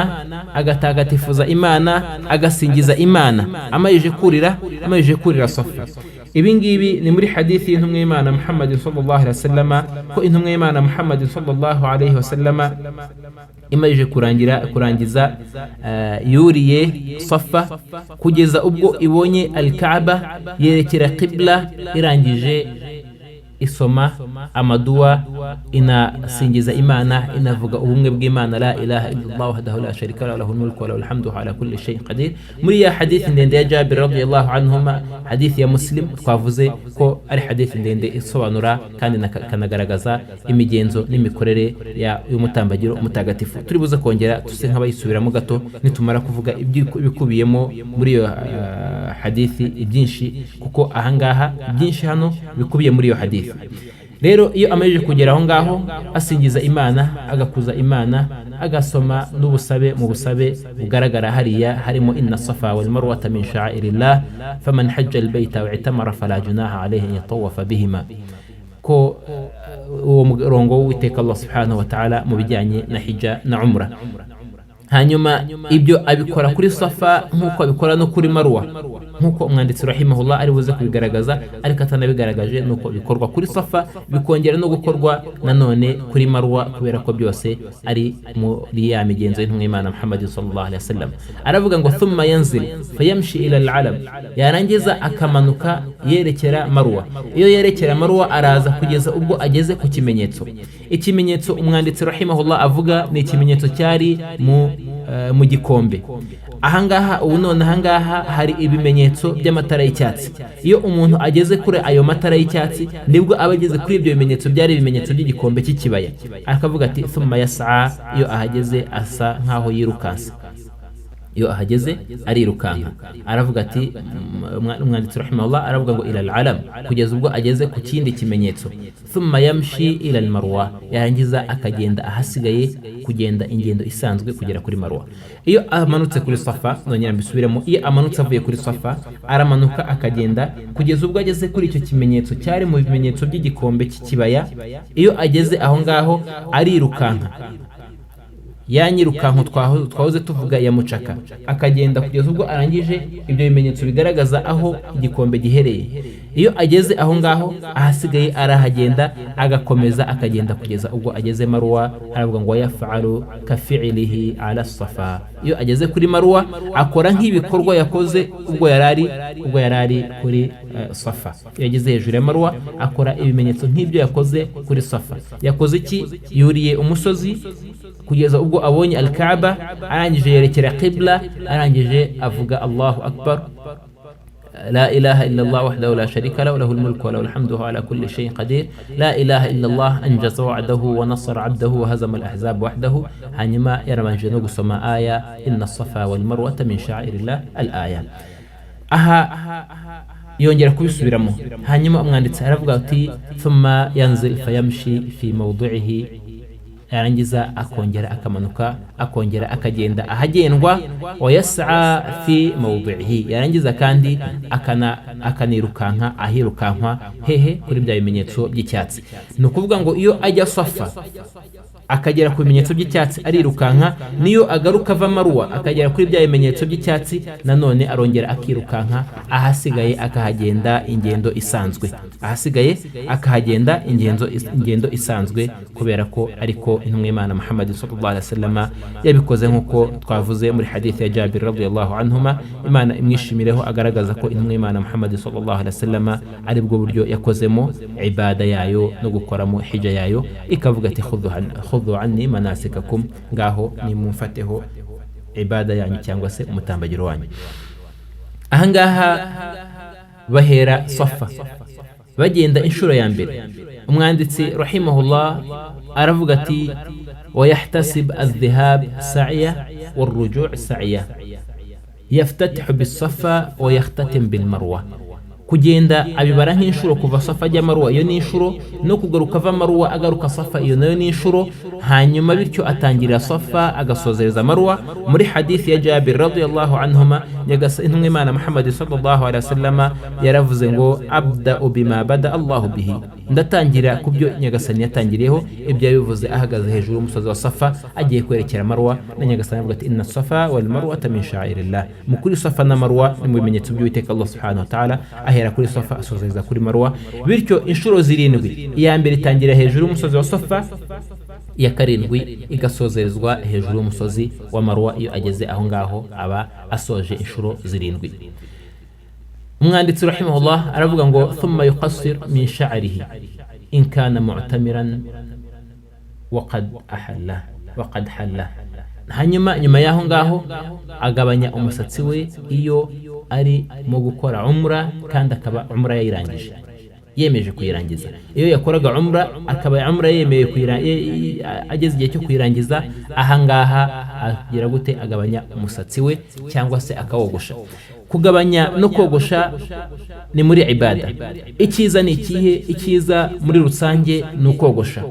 agatagatifuza Imana, agasingiza Imana, amajije kurira Safa. Ibi ngibi ni muri hadithi y'intumwa y'Imana Muhammad صلى الله عليه وسلم, ko intumwa y'Imana Muhammad صلى الله عليه وسلم imajije kurangiza yuriye Safa kugeza ubwo ibonye Alkaaba, yerekera qibla, irangije. Isoma amaduwa, inasingiza Imana, inavuga ubumwe bw'Imana: "La ilaha illallah wahdahu la sharika lahu, lahul mulku wa lahul hamdu ala kulli shay'in qadir", muri ya hadithi ndende ya Jabir radiyallahu anhuma, hadithi ya Muslim twavuze ko ari hadithi ndende isobanura kandi ikanagaragaza imigenzo n'imikorere y'umutambagiro mutagatifu. Turi buze kongera tuse nk'abayisubiramo gato nitumara kuvuga ibikubiyemo muri iyo hadithi ibyinshi, kuko ahangaha ibyinshi hano bikubiye muri iyo hadithi. Rero iyo amajije kugera aho ngaho, asingiza Imana, agakuza Imana, agasoma n'ubusabe mu busabe bugaragara hariya, harimo "Inna safa wal marwata min sha'airillah, faman hajja albayta wa i'tamara fala junaha alayhi an yatawafa bihima", ko uwo murongo w'Uwiteka Allah subhanahu wa ta'ala mu bijyanye na hija na umra. Hanyuma ibyo abikora kuri Safa nk'uko abikora no kuri Maruwa, nk'uko umwanditsi rahimahullah ari buze kubigaragaza, ariko atanabigaragaje nuko bikorwa kuri Safa bikongera no gukorwa nanone kuri Maruwa, kubera ko byose ari muri ya migenzo y'intumwa y'Imana Muhammad sallallahu alaihi wasallam. Aravuga ngo "Thumma yanzil fayamshi ila al-alam", yarangiza akamanuka yerekera Maruwa. Iyo yerekera Maruwa, araza kugeza ubwo ageze ku kimenyetso. Ikimenyetso umwanditsi rahimahullah avuga ni ikimenyetso cyari mu gikombe. Ahangaha ubu none ahangaha hari ibimenyetso by'amatara y'icyatsi. Iyo umuntu ageze kuri ayo matara y'icyatsi, nibwo aba ageze kuri ibyo bimenyetso byari ibimenyetso by'igikombe cy'ikibaya. Akavuga ati "Thumma yas'a", iyo ahageze asa nkaho yirukansa, iyo ahageze arirukanka. Aravuga ati, umwanditsi rahimahullah aravuga ngo "ila alam", kugeza ubwo ageze ku kindi kimenyetso. "Thumma yamshi ila almarwa", yarangiza akagenda ahasigaye kugenda ingendo isanzwe kugera kuri Marwa. Iyo amanutse kuri Safa, nongera mbisubiremo, iyo amanutse avuye kuri Safa, aramanuka akagenda kugeza ubwo ageze kuri icyo kimenyetso cyari mu bimenyetso by'igikombe cy'ikibaya. Iyo ageze aho ngaho, arirukanka ya nyirukanko twahoze tuvuga ya mucaka, akagenda kugeza ubwo arangije ibyo bimenyetso bigaragaza aho igikombe gihereye. Iyo ageze aho ngaho, ahasigaye arahagenda, agakomeza akagenda kugeza ubwo ageze Maruwa. Aravuga ngo "Yafalu kafi'ilihi ala Safa", iyo ageze kuri Maruwa akora nk'ibikorwa yakoze ubwo yari ari kuri Safa. Iyo ageze hejuru ya Maruwa, akora ibimenyetso nk'ibyo yakoze kuri Safa. Yakoze iki? Yuriye umusozi kugeza ubwo abonye Alkaaba, arangije yerekera qibla, arangije avuga "Allahu akbar, لا إله إلا الله وحده لا شريك له، له الملك وله الحمد وهو على كل شيء قدير، لا إله إلا الله أنجز وعده ونصر عبده وهزم الأحزاب وحده". Hanyuma yarabanje no gusoma aya "إن الصفا والمروة من شعائر الله، الآية". Aha yongera kubisubiramo. Hanyuma umwanditsi aravuga ati "ثم ينزل فيمشي في موضعه", yarangiza akongera akamanuka, akongera akagenda ahagendwa. "ويسعى في موضعه", yarangiza kandi akanirukanka ahirukankwa. Hehe? Kuri bya bimenyetso by'icyatsi. Ni ukuvuga ngo iyo ajya Safa akagera ku bimenyetso by'icyatsi, arirukanka. Niyo agaruka ava Maruwa akagera kuri bya bimenyetso by'icyatsi, nanone arongera akirukanka, ahasigaye akahagenda ingendo isanzwe, ahasigaye akahagenda ingendo isanzwe, kubera ko ariko intumwa y'Imana Muhammad sallallahu alaihi wasallam yabikoze, nk'uko twavuze muri hadithi ya Jabir radiyallahu anhuma, Imana imwishimireho, agaragaza ko intumwa y'Imana Muhammad sallallahu alaihi wasallam ari bwo buryo yakozemo ibada yayo no gukoramo hija yayo, ikavuga ati "Khudhu anni manasikakum", ngaho nimumfateho ibada yanyu cyangwa se umutambagiro wanyu. Ahangaha bahera Safa bagenda inshuro ya mbere. Umwanditsi rahimahullah aravuga ati "ويحتسب الذهاب سعية والرجوع سعية، يفتتح بالصفا ويختتم بالمروة". Kugenda abibara nk'inshuro: kuva Safa ajya Maruwa, iyo ni inshuro, no kugaruka ava Maruwa agaruka Safa, iyo nayo ni inshuro. Hanyuma bityo atangirira Safa agasozereza Maruwa. Muri hadithi ya Jabir radiyallahu anhuma, intumwa Imana Muhammad sallallahu alaihi wasallama yaravuze ngo "أبدأ بما بدأ الله به", ndatangira ku byo Nyagasani yatangiriyeho. Ibyo yabivuze ahagaze hejuru y'umusozi wa Safa agiye kwerekera Maruwa, na Nyagasani avuga ati "إن الصفا والمروة من شعائر الله". Mu kuri Safa na Maruwa ni mu bimenyetso by'Uwiteka Allah subhanahu wa ta'ala. Ahera kuri Safa asozereza kuri Maruwa, bityo inshuro zirindwi: iya mbere itangira hejuru y'umusozi wa Safa, iya karindwi igasozerezwa hejuru y'umusozi wa Maruwa. Iyo ageze aho ngaho aba asoje inshuro zirindwi. Umwanditsi rahimahullah aravuga ngo "ثم يقصر من شعره". In kana mu'tamiran waqad ahalla waqad halla. Hanyuma nyuma y'aho ngaho agabanya umusatsi we iyo ari mu gukora umra, kandi akaba umra yayirangije, yemeje kuyirangiza. Iyo yakoraga umra akaba umra yemeye ageze igihe cyo kuyirangiza, ahangaha agira gute? Agabanya umusatsi we cyangwa se akawogosha. Kugabanya no kogosha ni muri ibada. Icyiza ni ikihe? Icyiza muri rusange ni ukogosha,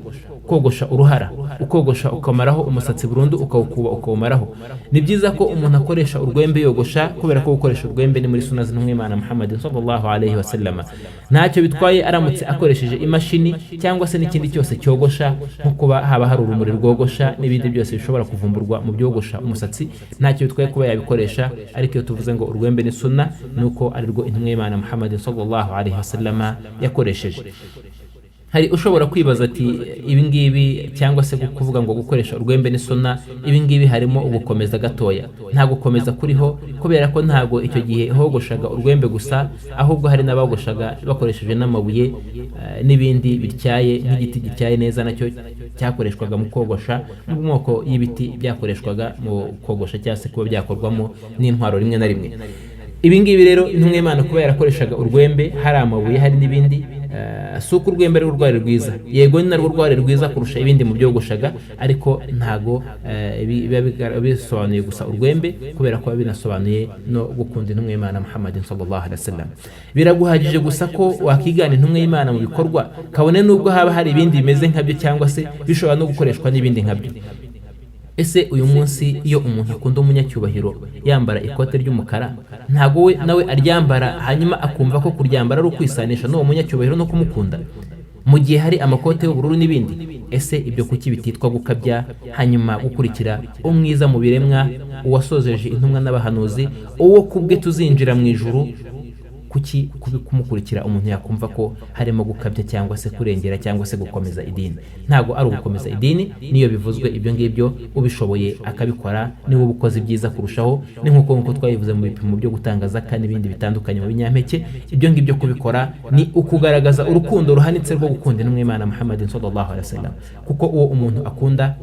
kogosha uruhara, ukogosha ukamaraho umusatsi burundu, ukawukuba ukawumaraho. Ni byiza ko umuntu akoresha urwembe yogosha, kubera ko gukoresha urwembe ni muri suna z'intumwa y'Imana Muhammad sallallahu alayhi wa sallam. Ntacyo bitwaye aramutse akoresheje imashini cyangwa se n'ikindi cyose cyogosha, nko kuba haba hari urumuri rwogosha n'ibindi byose bishobora kuvumburwa mu byogosha umusatsi, ntacyo bitwaye kuba yabikoresha. Ariko iyo tuvuze ngo urwembe ni suna, ni uko arirwo intumwa y'Imana Muhammad sallallahu alayhi wa sallam yakoresheje. Hari ushobora kwibaza ati ibi ngibi, cyangwa se kuvuga ngo gukoresha urwembe ni suna, ibi ngibi harimo ugukomeza gatoya. Nta gukomeza kuriho, kubera ko ntabwo icyo gihe hogoshaga urwembe gusa, ahubwo hari n'abogoshaga bakoresheje n'amabuye n'ibindi bityaye, nk'igiti gityaye neza nacyo cyakoreshwaga mu kogosha, mu moko y'ibiti byakoreshwaga mu kogosha cyangwa se kuba byakorwamo n'intwaro rimwe na rimwe. Ibi ngibi rero, intumwa y'Imana kuba yarakoreshaga urwembe, hari amabuye, hari n'ibindi, si uko urwembe ari rwari rwiza. Yego, ni narwo rwari rwiza kurusha ibindi mu byogoshaga, ariko ntago biba bisobanuye gusa urwembe, kubera ko biba binasobanuye no gukunda intumwa y'Imana Muhammad sallallahu alaihi wasallam. Biraguhagije gusa ko wakigana intumwa y'Imana mu bikorwa, kabone n'ubwo haba hari ibindi bimeze nkabyo cyangwa se bishobora no gukoreshwa n'ibindi nkabyo. Ese uyu munsi iyo umuntu akunda umunyacyubahiro yambara ikote ry'umukara, ntabwo we nawe aryambara, hanyuma akumva ko kuryambara ari ukwisanisha n'uwo munyacyubahiro no kumukunda, mu gihe hari amakote y'ubururu n'ibindi? Ese ibyo kuki bititwa gukabya? Hanyuma gukurikira umwiza mu biremwa, uwasozeje intumwa n'abahanuzi, uwo kubwe tuzinjira mu ijuru, kuki kumukurikira umuntu yakumva ko harimo gukabya cyangwa se kurengera cyangwa se gukomeza idini? Ntabwo ari ugukomeza idini. Niyo bivuzwe ibyo ngibyo, ubishoboye akabikora niwe uba ukoze ibyiza kurushaho. Ni nk'uko twabivuze mu bipimo byo gutanga zaka n'ibindi bitandukanye mu binyampeke. Ibyo ngibyo kubikora ni ukugaragaza urukundo ruhanitse rwo gukunda intumwa y'Imana Muhammad sallallahu alaihi wasallam, kuko uwo umuntu akunda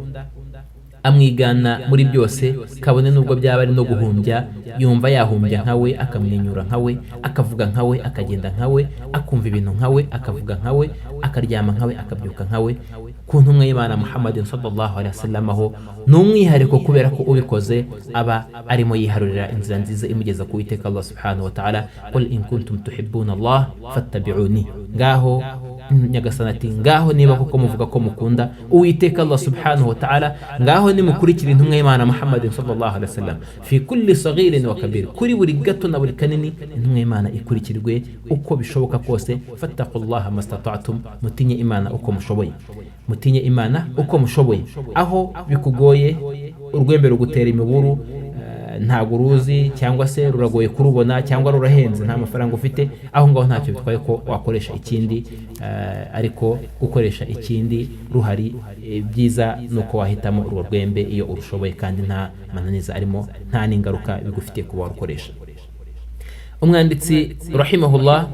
amwigana muri byose, kabone n'ubwo byaba ari no guhumbya. Yumva yahumbya nkawe, akamwenyura nkawe, akavuga nkawe, akagenda nkawe, akumva ibintu nkawe, akavuga nkawe, akaryama nkawe, akabyuka nkawe. Ku ntumwa y'Imana Muhammad sallallahu alaihi wasallam aho ni umwihariko, kubera ko ubikoze aba arimo yiharurira inzira nziza imugeza ku Uwiteka Allah subhanahu wa ta'ala. Qul in kuntum tuhibbuna Allah fattabi'uni. Ngaho Nyagasani ati: ngaho niba koko muvuga ko mukunda Uwiteka Allah subhanahu wa ta'ala, ngaho nimukurikira intumwa y'Imana Muhammad sallallahu alaihi wasallam fi kulli saghirin wa kabir, kuri buri gato na buri kanini, intumwa y'Imana ikurikirwe uko bishoboka kose. Fattaqullaha mastata'tum, mutinye Imana uko mushoboye, mutinye Imana uko mushoboye. Aho bikugoye, urwembe rugutera imiburu, ntabwo uruzi cyangwa se ruragoye kurubona cyangwa rurahenze, nta mafaranga ufite, aho ngaho ntacyo bitwaye ko wakoresha ikindi, ariko gukoresha ikindi ruhari, byiza ni uko wahitamo urwo rwembe iyo urushoboye, kandi nta mananiza arimo, nta n'ingaruka bigufitiye kuba warukoresha. Umwanditsi rahimahullah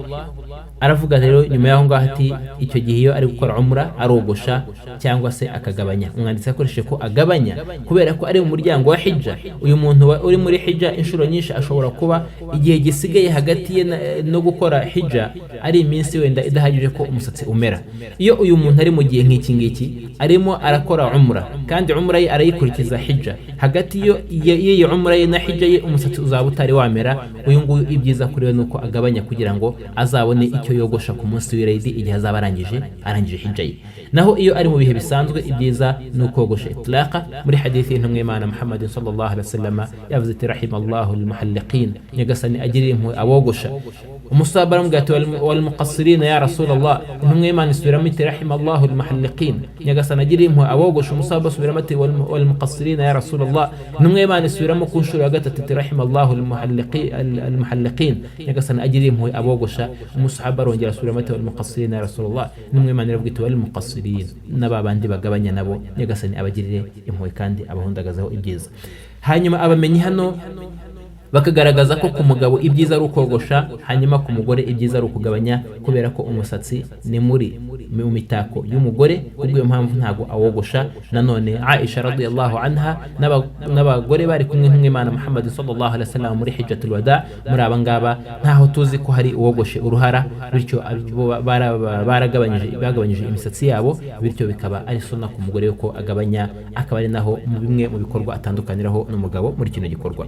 aravuga rero nyuma y'aho ngaho ati icyo gihe iyo ari gukora umura arogosha cyangwa se akagabanya. Umwanditsi yakoresheje ko agabanya kubera ko ari mu muryango wa hijja. Uyu muntu uri muri hijja, inshuro nyinshi ashobora kuba igihe gisigaye hagati ye no gukora hijja ari iminsi wenda idahagije ko umusatsi umera. Iyo uyu muntu ari mu gihe nk'iki ngiki arimo arakora umura, kandi umura ye arayikurikiza hijja, hagati y'iyi umura ye na hijja ye umusatsi uzaba utari wamera. Uyu nguyu ibyiza kuri we ni uko agabanya kugira ngo azabone icyo yogosha ku munsi w'irayidi, igihe azaba arangije hijja ye. Naho iyo ari mu bihe bisanzwe, ibyiza ni ukogosha itlaqa. Muri hadithi y'intumwa y'Imana Muhammad sallallahu alaihi wasallam yavuze ati: rahimallahu almuhalliqin, Nyagasani agirira impuhwe abogosha. Umusahaba aramubwira ati: walmuqassirina ya Rasulallah? Intumwa y'Imana isubiramo iti: rahimallahu almuhalliqin, Nyagasani agirira impuhwe abogosha. Umusahaba asubiramo ati: walmuqassirina ya Rasulallah? Intumwa y'Imana isubiramo ku nshuro ya gatatu iti: rahimallahu almuhalliqin, Nyagasani agirira impuhwe abogosha. Umusahaba arongera asubiramo ati: walmuqassirina ya Rasulallah? Intumwa y'Imana iravuga iti: walmuqassirin, n'aba bandi bagabanya nabo Nyagasani abagirire impuhwe kandi abahundagazeho ibyiza. Hanyuma abamenyi hano bakagaragaza ko ku mugabo ibyiza ari ukogosha, hanyuma ku mugore ibyiza ari ukugabanya, kubera ko umusatsi ni muri mu mitako y'umugore, kubw'iyo mpamvu ntago awogosha. Nanone Aisha radiyallahu anha n'abagore bari kumwe nk'Imana Muhammad sallallahu alaihi wasallam muri hijjatul wada, muri aba ngaba ntaho tuzi ko hari uwogoshe uruhara, bityo bo baragabanyije, bagabanyije imisatsi yabo, bityo bikaba ari sunna ku mugore yuko agabanya, akaba ari naho mu bimwe mu bikorwa atandukaniraho n'umugabo muri kino gikorwa.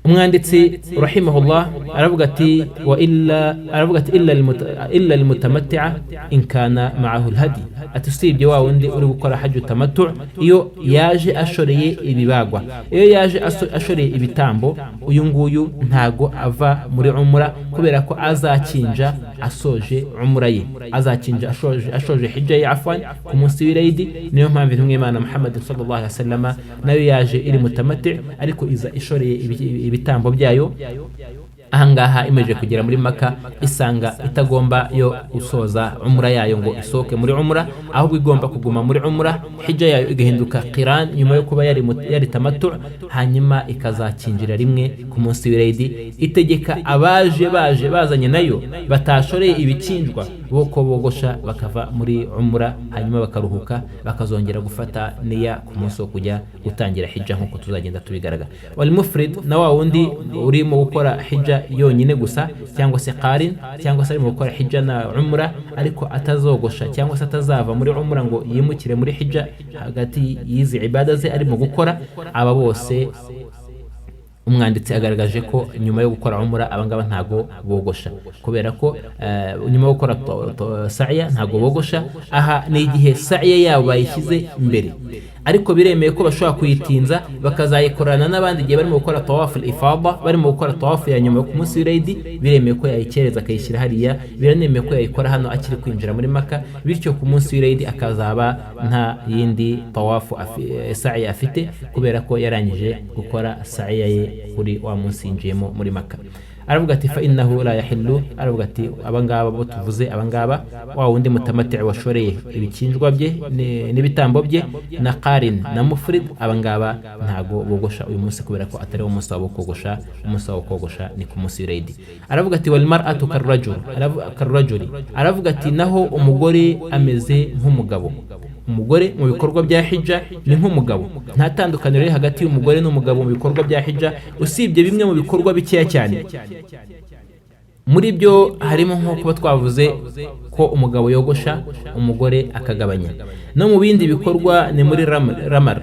Umwanditsi rahimahullah aravuga ati wa illa, aravuga ati illa almutamatti'a in kana ma'ahu alhadi, ati usibye wa wundi uri gukora hajju tamattu, iyo yaje ashoreye ibibagwa, iyo yaje ashoreye ibitambo, uyu nguyu ntago ava muri umura, kubera ko azakinja asoje umura ye, azakinja ashoje hijja ye, afwan, ku munsi w'irayidi. Niyo mpamvu intumwa y'Imana Muhammad sallallahu alaihi wasallam nayo yaje iri mutamatti, ariko iza ishoreye ibitambo byayo. Ahangaha imaze kugera muri Maka, isanga itagomba yo gusoza umura yayo ngo isohoke muri umura, ahubwo igomba kuguma muri umura, hijja yayo igahinduka qiran nyuma yo kuba yari tamattu, hanyuma ikazakinjira rimwe ku munsi w'irayidi. Itegeka abaje baje bazanye nayo batashoreye ibikinjwa bo ko bogosha bakava muri umura, hanyuma bakaruhuka, bakazongera gufata niya ku munsi wo kujya gutangira hijja, nk'uko tuzagenda tubigaragara. Wal mufrid, na wa wundi urimo gukora hijja yonyine gusa, cyangwa se qarin, cyangwa se arimo gukora hijja na umra, ariko atazogosha cyangwa se atazava muri umra ngo yimukire muri hijja hagati y'izi ibada ze arimo gukora, aba bose umwanditsi agaragaje ko nyuma yo gukora umura abangaba ntago bogosha, kubera ko nyuma yo gukora sa'ya ntago bogosha. Aha ni igihe sa'ya yabo bayishyize imbere, ariko biremeye ko bashobora kuyitinza bakazayikorana n'abandi igihe barimo gukora tawafu ifada, barimo gukora tawafu ya nyuma ku munsi w'irayidi. Biremeye ko yayikereza akayishyira hariya, biranemeye ko yayikora hano akiri kwinjira muri Maka, bityo ku munsi w'irayidi akazaba nta yindi tawafu sa'ya afite, kubera ko yarangije gukora sa'ya ye kuri wa munsi yinjiyemo muri Maka. Aravuga ati fa innahu la yahillu, aravuga ati abangaba bo tuvuze, abangaba, wa wundi mutamati washoreye ibikinjwa bye n'ibitambo bye, na qarin na mufrid, abangaba ntago bogosha uyu munsi, kubera ko atari wo munsi wabo wo kogosha. Umunsi wabo wo kogosha ni ku munsi w'irayidi. Aravuga ati wal mar'atu karrajul, karrajuli, aravuga ati naho umugore ameze nk'umugabo. Umugore mu bikorwa bya hijja ni nk'umugabo, nta tandukaniro riri hagati y'umugore n'umugabo mu bikorwa bya hijja, usibye bimwe mu bikorwa bikeya cyane. Muri byo harimo nko kuba twavuze ko umugabo yogosha, umugore akagabanya. No mu bindi bikorwa ni muri ramar.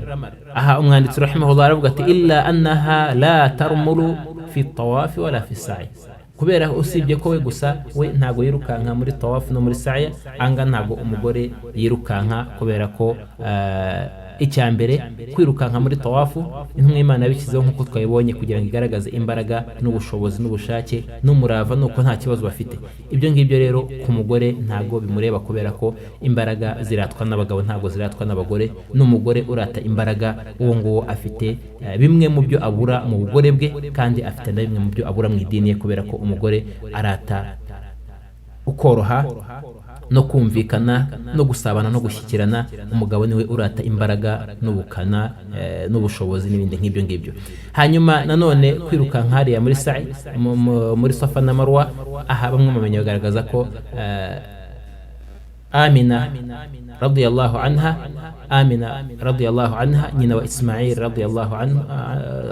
Aha umwanditsi rahimahullah aravuga ati illa annaha la tarmulu fi tawafi wala fi sa'i, kubera usibye ko we gusa we ntago yirukanka muri tawafu no muri saya. Anga ntago umugore yirukanka, kubera ko icya mbere, kwirukanka muri tawafu intumwa y'Imana yabishyizeho nk'uko twabibonye kugira ngo igaragaze imbaraga n'ubushobozi n'ubushake n'umurava, nuko nta kibazo bafite. Ibyo ngibyo rero ku mugore ntago bimureba, kubera ko imbaraga ziratwa n'abagabo, ntago ziratwa n'abagore. N'umugore urata imbaraga, uwo nguwo afite bimwe mu byo abura mu bugore bwe, kandi afite na bimwe mu byo abura mu idini ye, kubera ko umugore arata ukoroha no kumvikana no gusabana no gushyikirana. Umugabo niwe urata imbaraga n'ubukana n'ubushobozi n'ibindi nk'ibyo ngibyo. Hanyuma nanone kwirukanka hariya muri sa'i, muri Safa na Marwa, aha bamwe mu bamenyi bagaragaza ko Amina radiyallahu anha, Amina radiyallahu anha, nyina wa Ismail radiyallahu anhu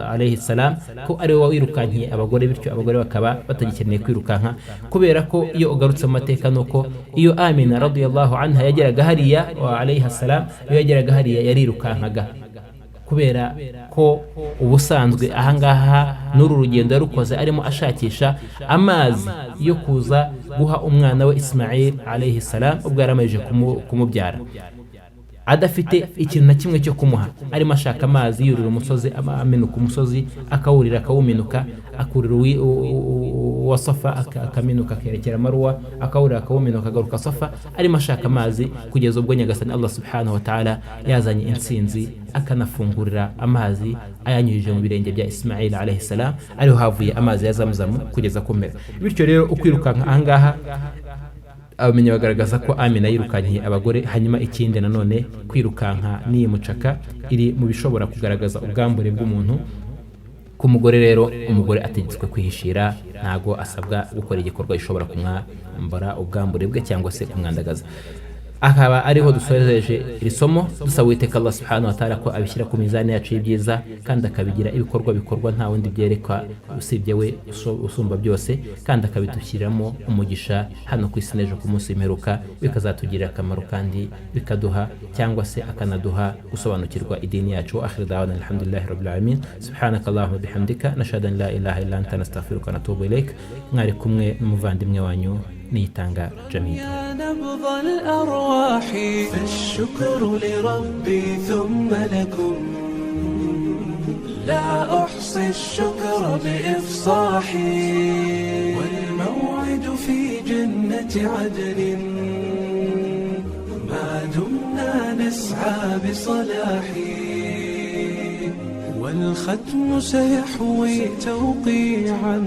alayhi salam, ko ari we wirukankiye abagore, bityo abagore bakaba batagikeneye kwirukanka, kubera ko iyo ugarutse mu mateka nuko iyo Amina radiyallahu anha yageraga hariya wa alayhi salam, iyo yageraga hariya yarirukankaga, kubera ko ubusanzwe ahangaha n'uru rugendo yarukoze arimo ashakisha amazi yo kuza guha umwana we Ismail alayhi salam, ubwo yari amaze kumubyara adafite ikintu na kimwe cyo kumuha, arimo ashaka amazi, yurira umusozi, amenuka umusozi, akawurira, akawuminuka, akurira uwa Safa, akaminuka, akerekera Maruwa, akawurira, akawuminuka, agaruka Safa, arimo ashaka amazi, kugeza ubwo Nyagasani Allah subhanahu wa ta'ala yazanye intsinzi, akanafungurira amazi ayanyujije mu birenge bya Ismail alayhi salam, ariho havuye amazi ya Zamzamu kugeza ku mpera. Bityo rero ukwirukanka ahangaha, abamenyi bagaragaza ko Amina yirukankiye abagore. Hanyuma ikindi nanone, kwirukanka n'iyi mucaka iri mu bishobora kugaragaza ubwambure bw'umuntu. Ku mugore rero, umugore ategetswe kwihishira, ntago asabwa gukora igikorwa gishobora kumwambara ubwambure bwe cyangwa se kumwandagaza. Akaba ariho dusoreje iri somo, dusaba Uwiteka Allah subhanahu wa ta'ala ko abishyira ku mizani yacu y'ibyiza, kandi akabigira ibikorwa bikorwa nta wundi byerekwa usibye we usumba byose, kandi akabidushyiramo umugisha hano ku isi n'ejo ku munsi w'imperuka, bikazatugirira akamaro kandi bikaduha cyangwa se akanaduha gusobanukirwa idini yacu. Akhir da'wana alhamdulillahi rabbil alamin. Subhanaka allahumma bihamdika, nashhadu an la ilaha illa anta, nastaghfiruka wa natubu ilaik. Mwari kumwe n'umuvandimwe wanyu Niyitanga Jamil. يا نبض الأرواح، فالشكر لربي ثم لكم، لا أحصي الشكر بإفصاحي. والموعد في جنة عدن ما دمنا نسعى بصلاح، والختم سيحوي توقيعا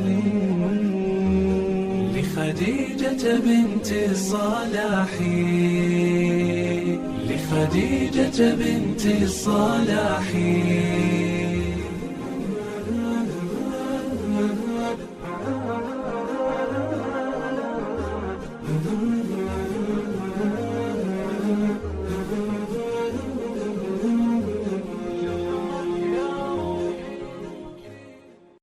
لخديجة بنت الصلاح، لخديجة بنت الصلاح.